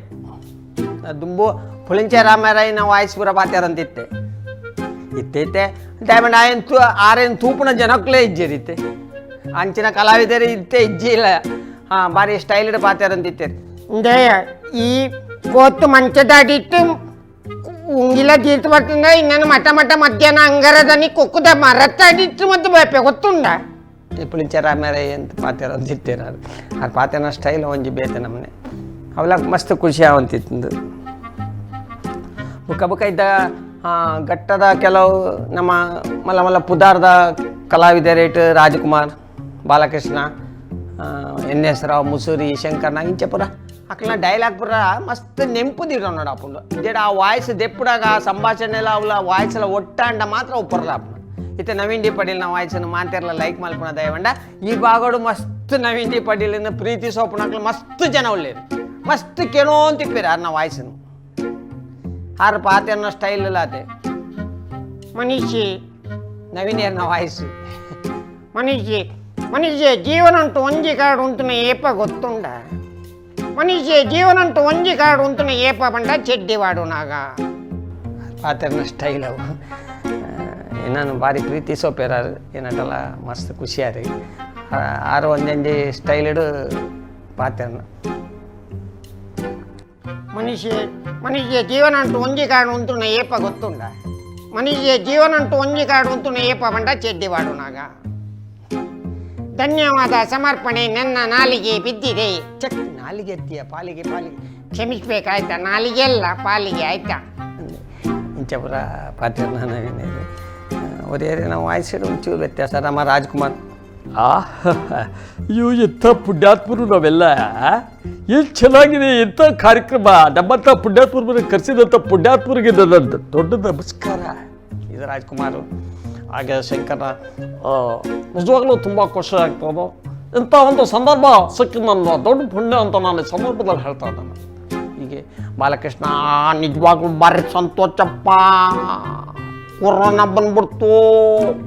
ದುಂಬು ಪುಳಿಂಚೆ ರಾಮರಾಯನ ವಾಯ್ಸ್ ಪೂರ ಪಾತೆರಂತಿತ್ತೆ ಇತ್ತೆ ಇತ್ತೆ ಡೈಮಂಡ್ ಆಯನ್ ತೂ ಆರೇನು ತೂಪುನ ಜನಕ್ಲೇ ಇಜ್ಜೇರಿತ್ತೆ ಅಂಚಿನ ಕಲಾವಿದರು ಇತ್ತೆ ಇಜ್ಜಿ ಇಲ್ಲ. ಹಾಂ, ಭಾರಿ ಸ್ಟೈಲ್ಡ್ ಪಾತೆರಂತಿತ್ತೆ. ಇಂದೇ ಈ ಕೋತು ಮಂಚದಾಡಿಟ್ಟು ಉಂಗಿಲ ತೀರ್ತು ಬರ್ತಂದ ಇನ್ನೇನು ಮಠ ಮಠ ಮಧ್ಯಾಹ್ನ ಅಂಗರದನಿ ಕೊಕ್ಕುದ ಮರತ್ತಾಡಿಟ್ಟು ಮತ್ತು ಬೇಪೆ ಗೊತ್ತುಂಡ. ಈ ಪುಳಿಂಚೆ ರಾಮರಾಯ್ ಅಂತ ಪಾತೆರಂತಿತ್ತೇರು ಅದು ಆ ಪಾತೆನ ಸ್ಟೈಲ್ ಒಂಜಿ ಬೇತೆ ನಮ್ಮನೆ ಅವೆಲ್ಲ ಮಸ್ತ್ ಖುಷಿ ಆವಂತಿತ್ತು. ಬುಕ್ಕ ಬುಕ್ಕ ಇದ್ದ ಘಟ್ಟದ ಕೆಲವು ನಮ್ಮ ಮಲ್ಲ ಮಲ್ಲ ಪುದಾರ್ದ ಕಲಾವಿದರೇಟ್ ರಾಜ್ಕುಮಾರ್, ಬಾಲಕೃಷ್ಣ, ಎನ್ ಎಸ್ ರಾವ್, ಮುಸೂರಿ ಶಂಕರ್ ನಾಗ್ ಇಂಚ ಪೂರ ಅಕ್ಲ ಡೈಲಾಗ್ ಪೂರ ಮಸ್ತ್ ನೆಂಪು ದಿಡ ನೋಡಪ್ಪುಂಡು. ಜಡ ಆ ವಾಯ್ಸ್ ದೆಪ್ಪುಡಾಗ ಆ ಸಂಭಾಷಣೆ ಎಲ್ಲ ಅವಲ ವಾಯ್ಸ್ ಎಲ್ಲ ಒಟ್ಟಾಂಡ ಮಾತ್ರ ಒಪ್ಪರ್ಲ ಅಪ್ಪು. ಇತ್ತೆ ನವೀನ್ ಡಿ ಪಟೀಲ್ ನಾವು ವಾಯ್ಸನ್ನು ಮಾಂತೆರ್ಲ ಲೈಕ್ ಮಲ್ಪುನ ದಯವಂಡ ಈ ಭಾಗಡು ಮಸ್ತ್ ನವೀನ್ ಡಿ ಪಟೀಲಿನ ಪ್ರೀತಿ ಸೋಪುನಕ್ಲು ಮಸ್ತ್ ಜನ ಒಳ್ಳೇರು ಮಸ್ತ್ ಕೆಣೋಂತಿಪ್ಪೇರು ಅರ್ನ ವಾಯ್ಸನ್ನು ಆರು ಪಾತೆರ್ನ ಸ್ಟೈಲ್ ಲಾತೆ. ಮನುಷ್ಯ ನವೀನ್ ಏರ್ನ ವಾಯ್ಸ್. ಮನುಷ್ಯ ಮನುಷ್ಯ ಜೀವನ ಉಂಟು ಒಂಜಿ ಕಾರ್ಡ್ ಉಂಟುನ ಏಪ ಗೊತ್ತುಂಡ. ಮನುಷ್ಯ ಜೀವನ ಉಂಟು ಒಂಜಿ ಕಾರ್ಡ್ ಉಂಟುನ ಏಪ ಬಂಡ ಚೆಡ್ಡಿ ವಾಡುನಾಗ. ಪಾತೆರ್ನ ಸ್ಟೈಲ್ ಅವು. ನಾನು ಭಾರಿ ಪ್ರೀತಿ ಸೋಪೇರಾರು ಏನಟಲ್ಲ ಮಸ್ತ್ ಖುಷಿಯಾರಿ ಆರು ಒಂದೊಂದು ಸ್ಟೈಲಿಡು ಪಾತೆರ್ನ. ಮನುಷ್ಯ ಮನುಷ್ಯ ಜೀವನ ಉಂಟು ಒಂಜಿ ಕಾರ್ಡ್ ಉಂಟುನ ಏಪ ಗೊತ್ತುಂಡ. ಮನುಷ್ಯ ಜೀವನ ಉಂಟು ಒಂಜಿ ಕಾರ್ಡ್ ಉಂಟುನ ಏಪ ಬಂಡ ಚೆಡ್ಡಿ ವಾಡುನಾಗ. ಧನ್ಯವಾದ ಸಮರ್ಪಣೆ ನನ್ನ ನಾಲಿಗೆ ಬಿದ್ದಿದೆ. ಚೆಕ್ ನಾಲಿಗೆ ಎತ್ತಿಯ ಪಾಲಿಗೆ ಪಾಲಿಗೆ. ಕ್ಷಮಿಸ್ಬೇಕಾಯ್ತಾ, ನಾಲಿಗೆ ಅಲ್ಲ ಪಾಲಿಗೆ ಆಯ್ತಾ. ಇಂಚ ಪೂರ ಪಾತೆರ್ನ ನವೀನ್ ಒರೇ ನಾವು ವಾಯ್ಸಿಡು ಒಂಚೂರು ವ್ಯತ್ಯಾಸ. ನಮ್ಮ ರಾಜ್ಕುಮಾರ್ ಆ ಅಯ್ಯೋ, ಎಂಥ ಪುಣ್ಯಾತ್ಮರು ನಾವೆಲ್ಲ! ಎಷ್ಟು ಚೆನ್ನಾಗಿದೆ ಎಂಥ ಕಾರ್ಯಕ್ರಮ! ನಮ್ಮಂಥ ಪುಣ್ಯಾತ್ಮರು ಕರೆಸಿದಂಥ ಪುಣ್ಯಾತ್ಮರಿಗೆ ನನ್ನ ದೊಡ್ಡ ನಮಸ್ಕಾರ. ಇದು ರಾಜ್ಕುಮಾರ್. ಹಾಗೆ ಶಂಕರ, ನಿಜವಾಗ್ಲೂ ತುಂಬ ಖುಷಿ ಆಗ್ತದೆ. ಇಂಥ ಒಂದು ಸಂದರ್ಭ ಸಿಕ್ಕಿದ ನನ್ನ ದೊಡ್ಡ ಪುಣ್ಯ ಅಂತ ನಾನು ಈ ಸಂದರ್ಭದಲ್ಲಿ ಹೇಳ್ತಾ ಇದ್ದೇನೆ. ಹೀಗೆ ಬಾಲಕೃಷ್ಣ, ನಿಜವಾಗ್ಲೂ ಭಾರಿ ಸಂತೋಷಪ್ಪ. ಕೊರೋನಾ ಬಂದ್ಬಿಡ್ತು,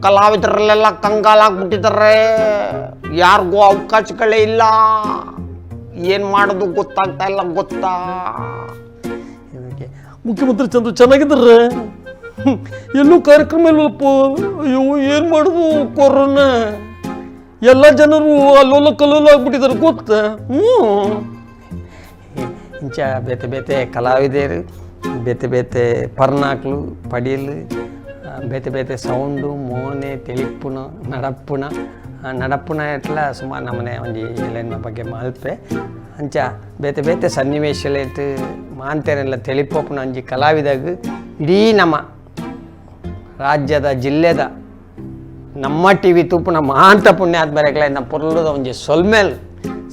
ಕಲಾವಿದರಲ್ಲೆಲ್ಲ ಕಂಗಾಲಾಗ್ಬಿಟ್ಟಿದ್ದಾರೆ, ಯಾರಿಗೂ ಅವಕಾಶಗಳೇ ಇಲ್ಲ, ಏನು ಮಾಡೋದು ಗೊತ್ತಾಗ್ತಾ ಇಲ್ಲ ಗೊತ್ತಾ. ಇದಕ್ಕೆ ಮುಖ್ಯಮಂತ್ರಿ ಚಂದ್ರು ಚೆನ್ನಾಗಿದ್ದಾರೆ. ಎಲ್ಲೂ ಕಾರ್ಯಕ್ರಮ ಇಲ್ವಪ್ಪ. ಅಯ್ಯೋ, ಏನು ಮಾಡೋದು? ಕೊರೋನಾ, ಎಲ್ಲ ಜನರು ಅಲ್ಲೋಲ ಕಲ್ಲೋಲ ಆಗ್ಬಿಟ್ಟಿದ್ದಾರೆ ಗೊತ್ತಾ? ಹ್ಞೂ. ಇಂಚ ಬೇತೆ ಬೇತೆ ಕಲಾವಿದರು, ಬೇತೆ ಬೇತೆ ಪರ್ನಾಕ್ಲು ಪಡೀಲು, ಬೇತೆ ಬೇತೆ ಸೌಂಡು ಮೋನೆ ತೆಲಿಪ್ಪುನ ನಡಪ್ಪುನ ನಡಪ್ಪುನ ಎಟ್ಲ ಸುಮಾರು ನಮ್ಮನೆ ಒಂಜಿ ಎಲೆನ ಬಗ್ಗೆ ಮಲ್ಪೆ. ಅಂಚ ಬೇತೆ ಬೇತೆ ಸನ್ನಿವೇಶಲೇಟ್ ಮಾಂತೆರೆಲ್ಲ ತೆಲಿಪೋಪುನ ಒಂಜಿ ಕಲಾವಿದಾಗ ಇಡೀ ನಮ್ಮ ರಾಜ್ಯದ ಜಿಲ್ಲೆದ ನಮ್ಮ ಟಿವಿ ತೂಪುನ ಮಾಂತ ಪುಣ್ಯಾತ್ಮರೆಗ್ಲ ನಮ್ಮ ಪೊರ್ಲುದ ಒಂಜಿ ಸೊಲ್ಮೆಲ್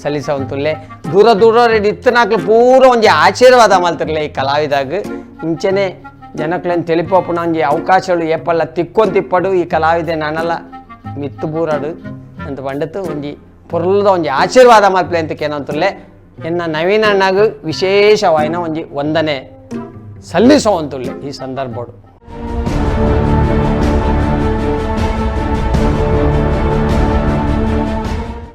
ಸಲ್ಲಿಸವಂತುಲ್ಲೆ. ದೂರ ದೂರ ಇತ್ತನಾಕ್ಲು ಪೂರ ಒಂಜಿ ಆಶೀರ್ವಾದ ಮಲ್ತಿರ್ಲೆ ಈ ಕಲಾವಿದಾಗ. ಇಂಚನೆ ಜನಕ್ಲೆನ್ ತಿಳಿಪೋಪುನ ಒಂಜಿ ಅವಕಾಶಗಳು ಏಪಲ್ಲ ತಿಕ್ಕೊಂತಿಪ್ಪಡು ಈ ಕಲಾವಿದೆ ನನಲ ಮಿತ್ತು ಬೂರಡು ಅಂತ ಪಂಡತು ಒಂಜಿ ಪೊರ್ಲುದ ಒಂಜಿ ಆಶೀರ್ವಾದ ಮಲ್ಪ್ಲೆ ಅಂತ ಕೇನಂತುಲ್ಲೆ. ಎನ್ನ ನವೀನ ಅಣ್ಣಗ್ ವಿಶೇಷವಾಯಿನ ಒಂಜಿ ವಂದನೆ ಸಲ್ಲಿಸುವಂತುಲ್ಲೆ ಈ ಸಂದರ್ಭಡು.